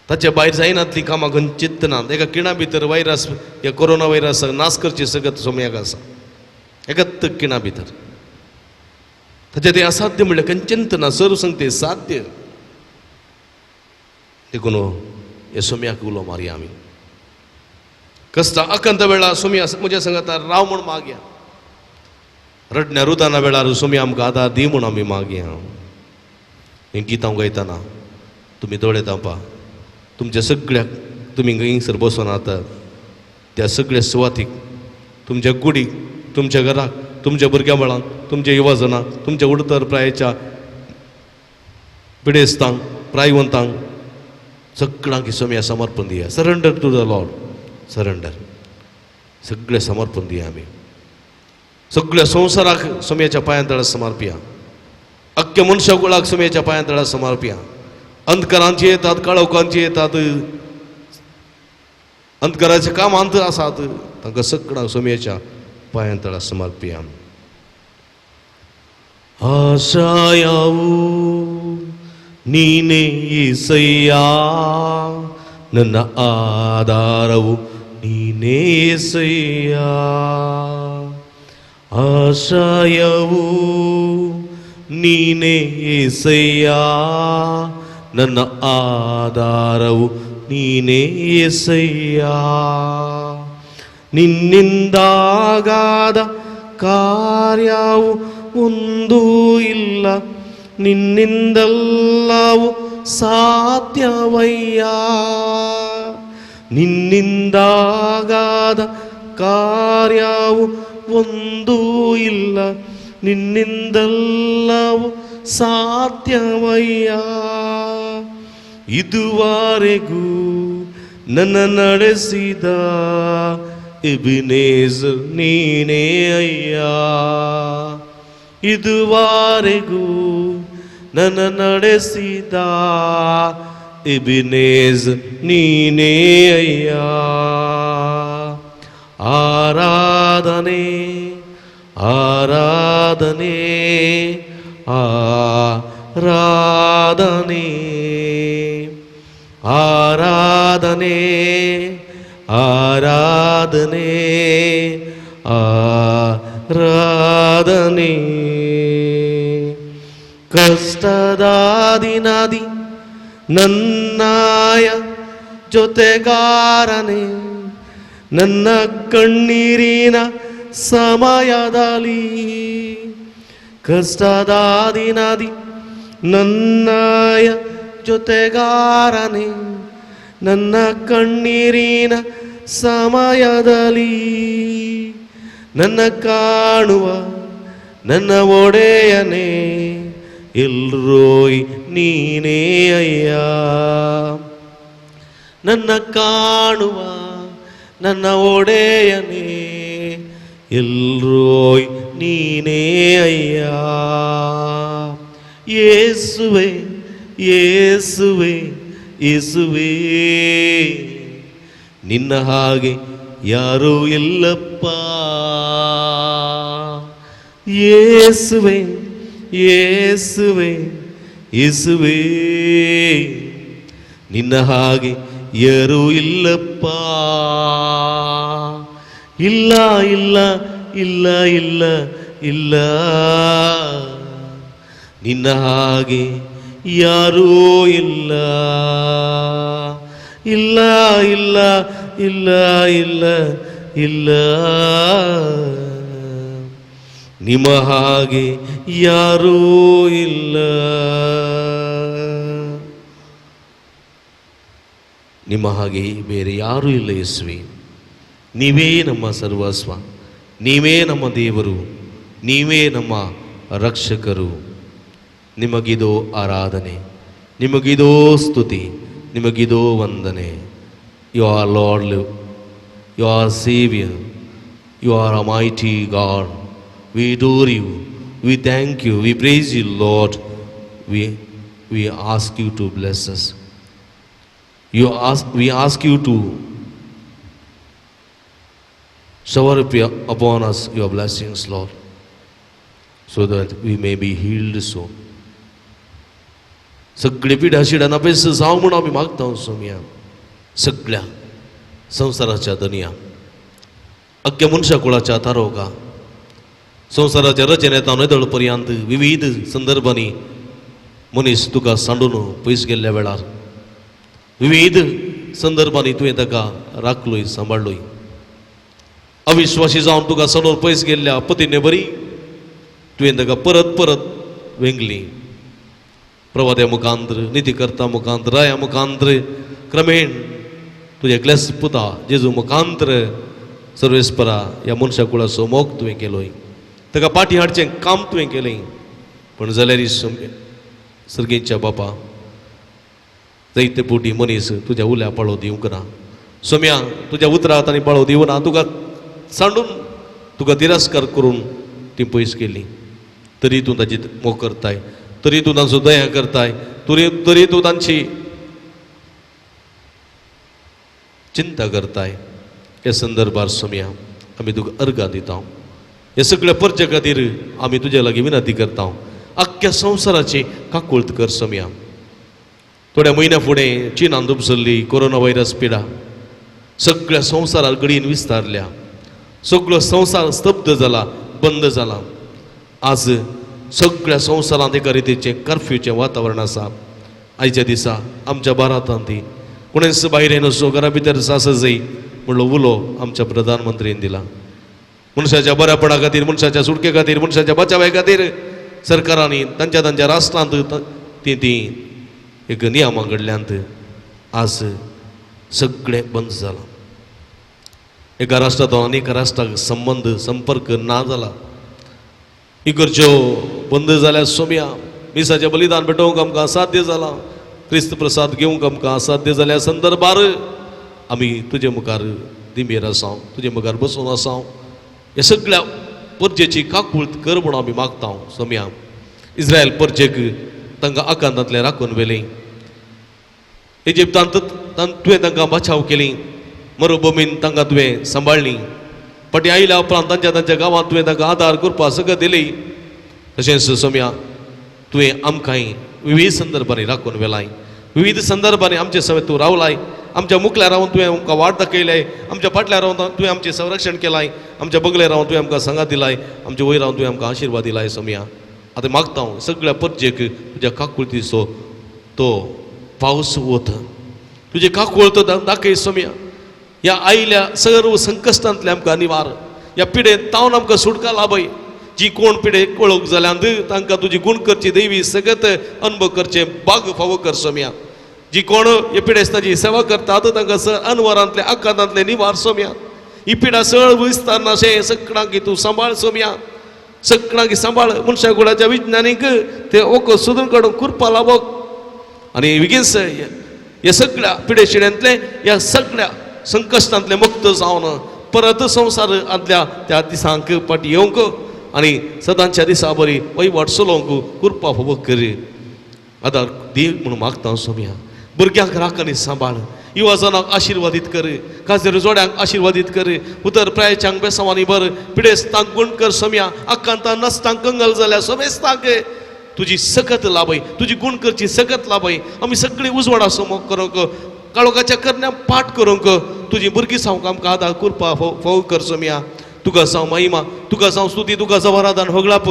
ताच्या भायर जायनातलीं कामां खंयचीच ना. एका किणा भितर व्हायरस, ह्या कोरोना व्हायरसाक नाश करची सगळ्यात सोमयाक आसा, एकाच किणा भितर. ताचें तें असाध्य म्हणल्यार खंयचेंच ना, सर्व सांगते साध्य. देखून हे सोम्याक उलो मारया आमी. कश्टां अकंत वेळार सोम्या म्हज्या सांगता राव म्हूण मागया. रडण्या रुदाना वेळार सोम्या आमकां आदार दी म्हूण आमी मागया. हीं गितां गायतना तुमी दोळे धांपा. तुमच्या सगळ्याक तुमी खंयसर बसून आतां त्या सगळ्या सुवातीक, तुमच्या कुडीक, तुमच्या घराक, तुमच्या भुरग्यां बाळांक, तुमच्या युवाजनांक, तुमच्या उडतर प्रायेच्या पिडेस्तांक, प्रायवंतांक, सगळ्यांक सोम्या समर्पण दिया. Surrender to the Lord, surrender. सगळें समर्पण दिया आमी. सगळ्या संवसाराक सोम्याच्या पांयां तळा समर्पया. अख्ख्या मनशा कुळाक सोम्याच्या पांयां तळा समर्पया. अंधकारांची येतात, काळोखांची येतात, अंधकाराचे काम अंत आसात, तांकां सगळ्यांक सोम्याच्या पांयां तळा समर्पया. आशायावू ನೀನೇ ಏಸಯ್ಯ, ನನ್ನ ಆಧಾರವು ನೀನೇ ಏಸಯ್ಯ. ಆಶಯವು ನೀನೇ ಏಸಯ್ಯ, ನನ್ನ ಆಧಾರವು ನೀನೇ ಏಸಯ್ಯ. ನಿನ್ನಿಂದಾಗಾದ ಕಾರ್ಯವು ಒಂದೂ ಇಲ್ಲ, ನಿನ್ನಿಂದೆಲ್ಲವೂ ಸಾಧ್ಯವಯ್ಯ. ನಿನ್ನಿಂದಾಗಾದ ಕಾರ್ಯವು ಒಂದೂ ಇಲ್ಲ, ನಿನ್ನಿಂದೆಲ್ಲವೂ ಸಾಧ್ಯವಯ್ಯ. ಇದುವರೆಗೂ ನನ್ನ ನಡೆಸಿದ ಎಬಿನೇಜರ್ ನೀನೇ ಅಯ್ಯ. ಇದುವರೆಗೂ ನನ್ನ ನಡೆಸಿದ ಎಬಿನೇಜರ್ ನೀನೇ ಅಯ್ಯ. ಆರಾಧನೆ, ಆರಾಧನೆ, ಆರಾಧನೆ, ಆರಾಧನೆ, ಆರಾಧನೆ, ಆರಾಧನೆ. ಕಷ್ಟದ ದಿನದಿ ನನ್ನಾಯ ಜೊತೆಗಾರನೇ, ನನ್ನ ಕಣ್ಣೀರಿನ ಸಮಯದಲ್ಲಿ. ಕಷ್ಟದ ದಿನದಿ ನನ್ನಾಯ ಜೊತೆಗಾರನೇ, ನನ್ನ ಕಣ್ಣೀರಿನ ಸಮಯದಲ್ಲಿ. ನನ್ನ ಕಾಣುವ ನನ್ನ ಒಡೆಯನೇ, ಎಲ್ರೋಯ್ ನೀನೇ ಅಯ್ಯ. ನನ್ನ ಕಾಣುವ ನನ್ನ ಒಡೆಯನೇ, ಎಲ್ರೋಯ್ ನೀನೇ ಅಯ್ಯ. ಯೇಸುವೆ, ಯೇಸುವೆ, ಯೇಸುವೇ, ನಿನ್ನ ಹಾಗೆ ಯಾರೂ ಇಲ್ಲಪ್ಪ. येसुवे ಯೇಸುವೆ ಯೇಸುವೇ ನಿನ್ನ ಹಾಗೆ ಯಾರೂ ಇಲ್ಲಪ್ಪ ಇಲ್ಲ ಇಲ್ಲ ಇಲ್ಲ ಇಲ್ಲ ಇಲ್ಲ ನಿನ್ನ ಹಾಗೆ ಯಾರೂ ಇಲ್ಲ ಇಲ್ಲ ಇಲ್ಲ ಇಲ್ಲ ಇಲ್ಲ ಇಲ್ಲ ನಿಮ್ಮ ಹಾಗೆ ಯಾರೂ ಇಲ್ಲ. ನಿಮ್ಮ ಹಾಗೆ ಬೇರೆ ಯಾರೂ ಇಲ್ಲ ಯೇಸುವೆ. ನೀವೇ ನಮ್ಮ ಸರ್ವಸ್ವ, ನೀವೇ ನಮ್ಮ ದೇವರು, ನೀವೇ ನಮ್ಮ ರಕ್ಷಕರು. ನಿಮಗಿದೋ ಆರಾಧನೆ, ನಿಮಗಿದೋ ಸ್ತುತಿ, ನಿಮಗಿದೋ ವಂದನೆ. You are Lord, you are Saviour, you are a mighty God. We adore you, we thank you, we praise you Lord. We ask you to bless us. We ask you to shower upon us your blessings, Lord, so that we may be healed soon. सगळे पिढ्या शिड्या नापेस जावं म्हणून आमी मागता सोमया. सगळ्या संवसाराच्या दनया अख्ख्या मनशा कुळाच्या तारोका संवसाराच्या रचनेत नेदळ पर्यंत विविध संदर्भांनी मनीस तुका सांडून पयस गेल्ल्या वेळार विविध संदर्भांनी तुवें ताका राखलोय, सांबाळलोय. अविश्वासी जावन तुका सांडून पयस गेल्ल्या पतीने बरी तुवें ताका परत परत वेंगली. प्रवाद्या मुखांत्र, नितीकर्ता मुखांत्र, राया मुखांत्र, क्रमेण तुज्या ग्लेस पुता जेजू मुखांत्र सर्वेस्परा ह्या मनशा कुळाचो मोग तुवें केलोय, ताका पाटी हाडचें काम तुवें केलें. पूण जाल्यार सर्गेच्या बापा जायते पोटी मनीस तुज्या उल्या पाळो दिवंक ना सोम्या, तुज्या उतराक तांणी पाळो दिवना, तुका सांडून तुका तिरस्कार करून ती पयस केली. तरी तूं ताची मोग करताय, तरी तूं तांचो दया करताय, तरी तूं तांची चिंता करताय. ह्या संदर्भार सोम्या आमी तुका अर्गां दिता. हे सगळ्या परचे खातीर आमी तुज्या लागीं विनंती करता. आख्ख्या संवसाराची काकुळत कर सोम्या. थोड्या म्हयन्या फुडें चिनान उपसरली कोरोना व्हायरस पिडा सगळ्या संवसारार घडयेन विस्तारल्या. सगळो संवसार स्तब्ध जाला, बंद जाला. आज सगळ्या संवसारांत एका रितीचें कर्फ्यूचें वातावरण आसा. आयच्या दिसा आमच्या भारतांत ती कोणेच भायर येनसो, घरा भितर आसा जाय म्हणलो उलो आमच्या प्रधानमंत्रीन दिला. मनशाच्या बऱ्यापणा खातीर, मनशाच्या सुटके खातीर, मनशाच्या बचाव्या खातीर सरकारांनी तांच्या तांच्या राष्ट्रांत ती ती एक नियमां घडल्यांत. आज सगळें बंद जालां. एका राष्ट्रांत आनी एका राष्ट्राक संबंद संपर्क ना जाला. इगर्ज्यो बंद जाल्या सोम्या. मिसाचें बलिदान भेटोवंक आमकां असाध्य जालां, क्रिस्त प्रसाद घेवंक आमकां असाध्य जाल्या संदर्भार आमी तुजे मुखार दिंबेर आसा, तुजे मुखार बसून आसा. ह्या सगळ्या परजेची काकूळत कर म्हणून आमी मागता सोम्या. इस्रायल परजेक तांकां आकांतांतलें राखून व्हेलें. इजिप्तांत तुवें तांकां बचाव केली, मरुभुमीन तांकां तुवें सांबाळ्ळी. फाटीं आयल्या उपरांत तांच्या तांच्या गांवांत तुवें तांकां आदार करपा सगळें दिली. तशेंच सोम्या तुवें आमकांय विविध संदर्भांनी राखून व्हेलाय. विविध संदर्भांनी आमचे समेत तूं रावलाय. आमच्या मुखल्या रावन तुवें आमकां वाट दाखयलाय, आमच्या फाटल्या रावन तुवें आमचें संरक्षण केलाय, आमच्या बगले रावन तुवें आमकां सांगात दिलाय, आमच्या वयर रावन तुवें आमकां आशिर्वाद दिलाय सोम्या. आतां मागता हांव सगळ्या परजेक तुज्या काकुळतीचो तो पावस वत, तुजे काकुळत दाखय सोम्या. ह्या आयल्या सर्व संकश्टांतले आमकां निवार, ह्या पिडेन तावन आमकां सुटका लाभय. जी कोण पिडे वळख जाल्यान तांकां तुजी गुण करची देवी सगत अनुभव करचें बाग फावो कर सोम्या. जी कोण हे पिडेस्ताची सेवा करतात तांकां अनवरांतले आकांतांतले निवार सोम्या. ही पिडा सळ विस्तारना अशें सगळ्यांक तूं सांबाळ सोम्या, सगळ्यांक सांबाळ. मनशा कुळाच्या विज्ञानीक ते वखद सोदून काडून कुरपा लावप आनी विगीस ह्या सगळ्या पिडेशिड्यांतले ह्या सगळ्या संकश्टांतले मुक्त जावन परत संवसारांतल्या त्या दिसांक फाटी येवंक आनी सदांच्या दिसा बरी वयवाट चलोवंक कुरपा फावो कर आदार दी म्हणून मागता सोम्या. भुरग्यांक राख आनी सांबाळ. युवा जणांक आशिर्वादीत कर, काजर जोड्यांक आशिर्वादीत कर, उतर प्रायच्यांक बेसांवांनी भर, पिडेस्तांक गुण कर सोम्या, आकांतां नसतांक कंगल जाल्या सोमेस्तांक तुजी सकत लाभय, तुजी गुण करची सकत लाभय. आमी सगळीं उजवाडा समोग करूंक, काळोखाच्या करण्या पाठ करूंक तुजी भुरगीं सावंक आमकां आदार कुरपा फोव कर सोम्या. तुका जावं महिमा, तुका जावं स्तुती, तुका जावं आराधन होगळाप.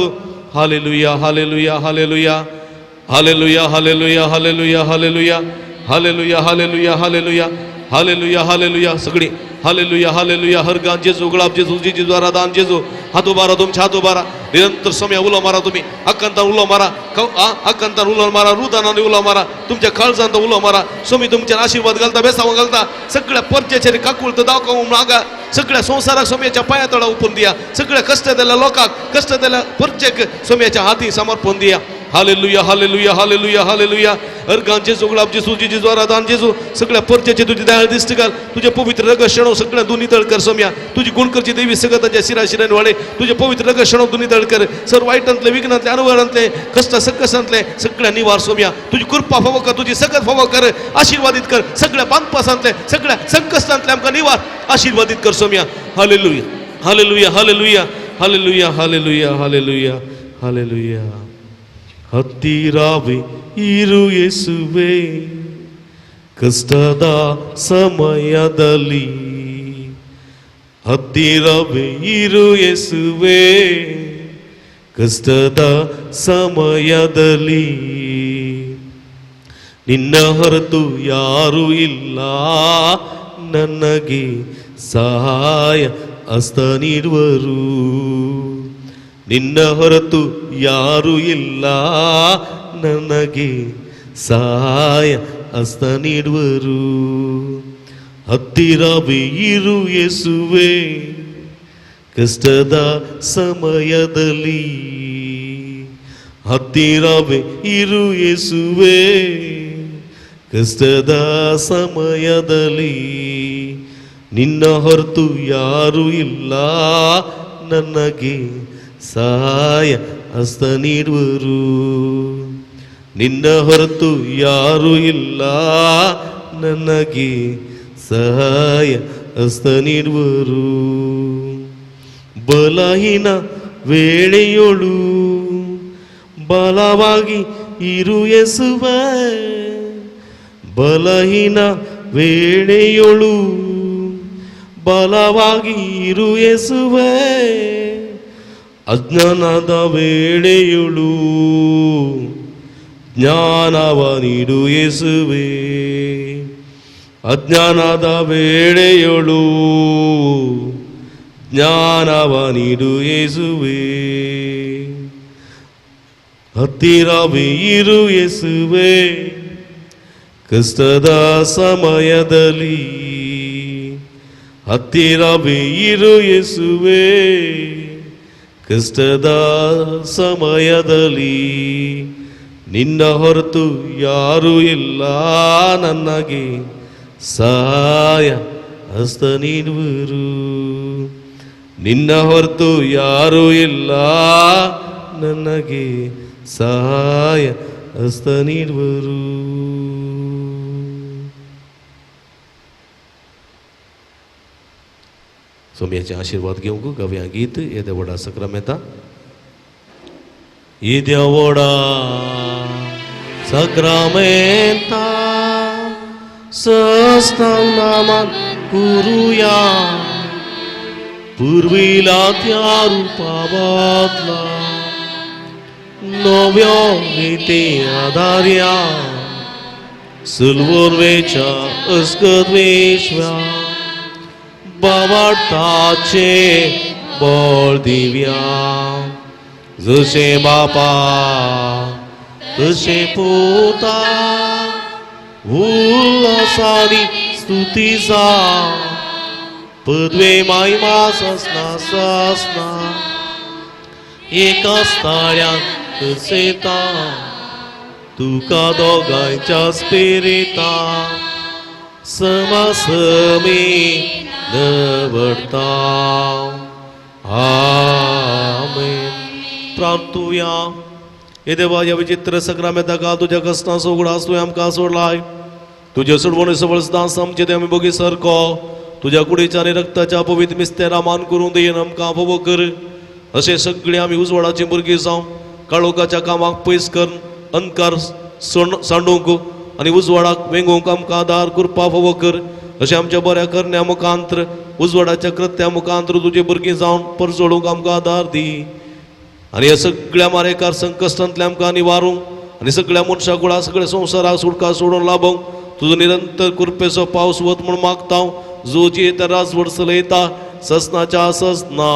Hallelujah hallelujah hallelujah hallelujah hallelujah hallelujah hallelujah hallelujah hallelujah hallelujah hallelujah hallelujah. सगळी हालेलुया हालेलुया. हर गान जेजू गुलाब जेजू जेजू आराधन जेजू. हात उबारा, तुमच्या हात उबारा, निरंतर सोम्या उलो मारा, तुम्ही अक्कांतान उलो मारा, अक्कांतान उलो मारा, रुदानान उलो मारा, तुमच्या काळजांत उलो मारा. सोमी तुमच्या आशीर्वाद घालता, बेसाव घालता, सगळ्या परचेचेर काकुळत दाखोवंक मागा, सगळ्या संवसाराक सोम्याच्या पांया तळा उपून दिया, सगळ्या कष्ट दिल्या लोकांक, कष्ट दिल्या परचेक सोम्याच्या हाती समर्पण दिया. Hallelujah hallelujah hallelujah hallelujah. Organ जेजू गुलाब जेजू जेजू आराधन जेजू. सगळ्या परचेचे तुझी दयाळ दिश्ट घाल, तुझे पवित्र रग शेणो सगळ्या दोन्ही तळ कर सोम्या. तुझी गुण करची देवी सगळं तांच्या शिरा शिरान वाडे, तुझे पवित्र रग शेणो दोन्ही तळ कर. सर्व वाईटांतले, विघ्नांतले, अनुभवांतले, कष्ट संकष्टांतले सगळ्या निवार सोम्या. तुझी कृपा फावो कर, तुझी सकत फावो कर, आशीर्वादित कर. सगळ्या बांदपासांतले, सगळ्या संकष्टांतले आमकां निवार आशीर्वादित कर Saumya. Hallelujah hallelujah hallelujah hallelujah hallelujah hallelujah hallelujah. ಹತ್ತಿರವೇ ಇರು ಯೇಸುವೆ, ಕಷ್ಟದ ಸಮಯದಲ್ಲಿ ಹತ್ತಿರವೇ ಇರು ಯೇಸುವೆ, ಕಷ್ಟದ ಸಮಯದಲ್ಲಿ ನಿನ್ನ ಹೊರತು ಯಾರೂ ಇಲ್ಲ ನನಗೆ ಸಹಾಯ ಹಸ್ತ ನೀಡುವರು, ನಿನ್ನ ಹೊರತು ಯಾರೂ ಇಲ್ಲ ನನಗೆ ಸಹಾಯ ಹಸ್ತ ನೀಡುವರು. ಹತ್ತಿರವೇ ಇರು ಯೇಸುವೆ, ಕಷ್ಟದ ಸಮಯದಲ್ಲಿ ಹತ್ತಿರವೇ ಇರು ಯೇಸುವೆ, ಕಷ್ಟದ ಸಮಯದಲ್ಲಿ ನಿನ್ನ ಹೊರತು ಯಾರೂ ಇಲ್ಲ ನನಗೆ ಸಹಾಯ ಹಸ್ತ ನೀಡುವರು, ನಿನ್ನ ಹೊರತು ಯಾರೂ ಇಲ್ಲ ನನಗೆ ಸಹಾಯ ಹಸ್ತ ನೀಡುವರು. ಬಲಹೀನ ವೇಳೆಯೊಳು ಬಲವಾಗಿ ಇರು ಯೇಸುವೆ, ಬಲಹೀನ ವೇಳೆಯೊಳು ಬಲವಾಗಿ ಇರು ಯೇಸುವೆ, ಅಜ್ಞಾನದ ವೇಳೆಯೊಳು ಜ್ಞಾನವ ನೀಡು ಯೇಸುವೆ, ಅಜ್ಞಾನದ ವೇಳೆಯೊಳು ಜ್ಞಾನವ ನೀಡು ಯೇಸುವೆ. ಹತ್ತಿರವೇ ಇರು ಯೇಸುವೆ, ಕಷ್ಟದ ಸಮಯದಲ್ಲಿ ಹತ್ತಿರವೇ ಇರು ಯೇಸುವೆ, ಕಷ್ಟದ ಸಮಯದಲ್ಲಿ ನಿನ್ನ ಹೊರತು ಯಾರೂ ಇಲ್ಲ ನನಗೆ ಸಹಾಯ ಹಸ್ತ ನೀಡುವರು, ನಿನ್ನ ಹೊರತು ಯಾರೂ ಇಲ್ಲ ನನಗೆ ಸಹಾಯ ಹಸ್ತ ನೀಡುವರು. सोम्याचे आशीर्वाद घेवंक गावया गीत येद्या व्हडा सक्रामेंता. येद्या व्हडा सक्रामेंता सस्तान करुया, पुर्विला त्या रुपावातला नव्या रिते आधार्या सुलवोर्वेच्या अस्कद्वेश्व्या बाबाचे बळ दिव्या, जशें बापा तशें पुता उल्हासानी स्तुती जा, पदवे मायमा ससना ससना एका स्थाळ्यान कसेता तुका दोगांयच्या स्पिरिता समासमी दवरता. आमेन. प्रार्थुया. हे देवा, ह्या विचित्र सक्रामेंता का तुज्या कश्टांचो उगडास तुवें आमकां सोडलाय. तुजे सोडवणे सवळसदां आमचे ते आमी बगी सारको तुज्या कुडीच्या आनी रक्ताच्या पवित्र मिस्तेरा मान करून देयन आमकां फावो कर. अशें सगळीं आमी उजवाडाची भुरगीं जावं काळोखाच्या कामाक पयस करून अंधकार सांडूंक आनी उजवाडाक वेंगोवंक आमकां आदार करपा फावो कर. अशें आमच्या बऱ्या करण्या मुखांत्र उजवाडाच्या कृत्या मुखांत्र तुजे भुरगीं जावन परजळूंक आमकां आदार दी. आनी ह्या सगळ्या मारेकार संकश्टांतल्या आमकां निवारूंक आनी सगळ्या मनशा कुळा सगळ्या संवसाराक सुटका सोडून लाभोवंक तुजो निरंतर कृपेचो पावस वत म्हूण मागता. जो जी राजवट चलयता ससनाच्या ससना.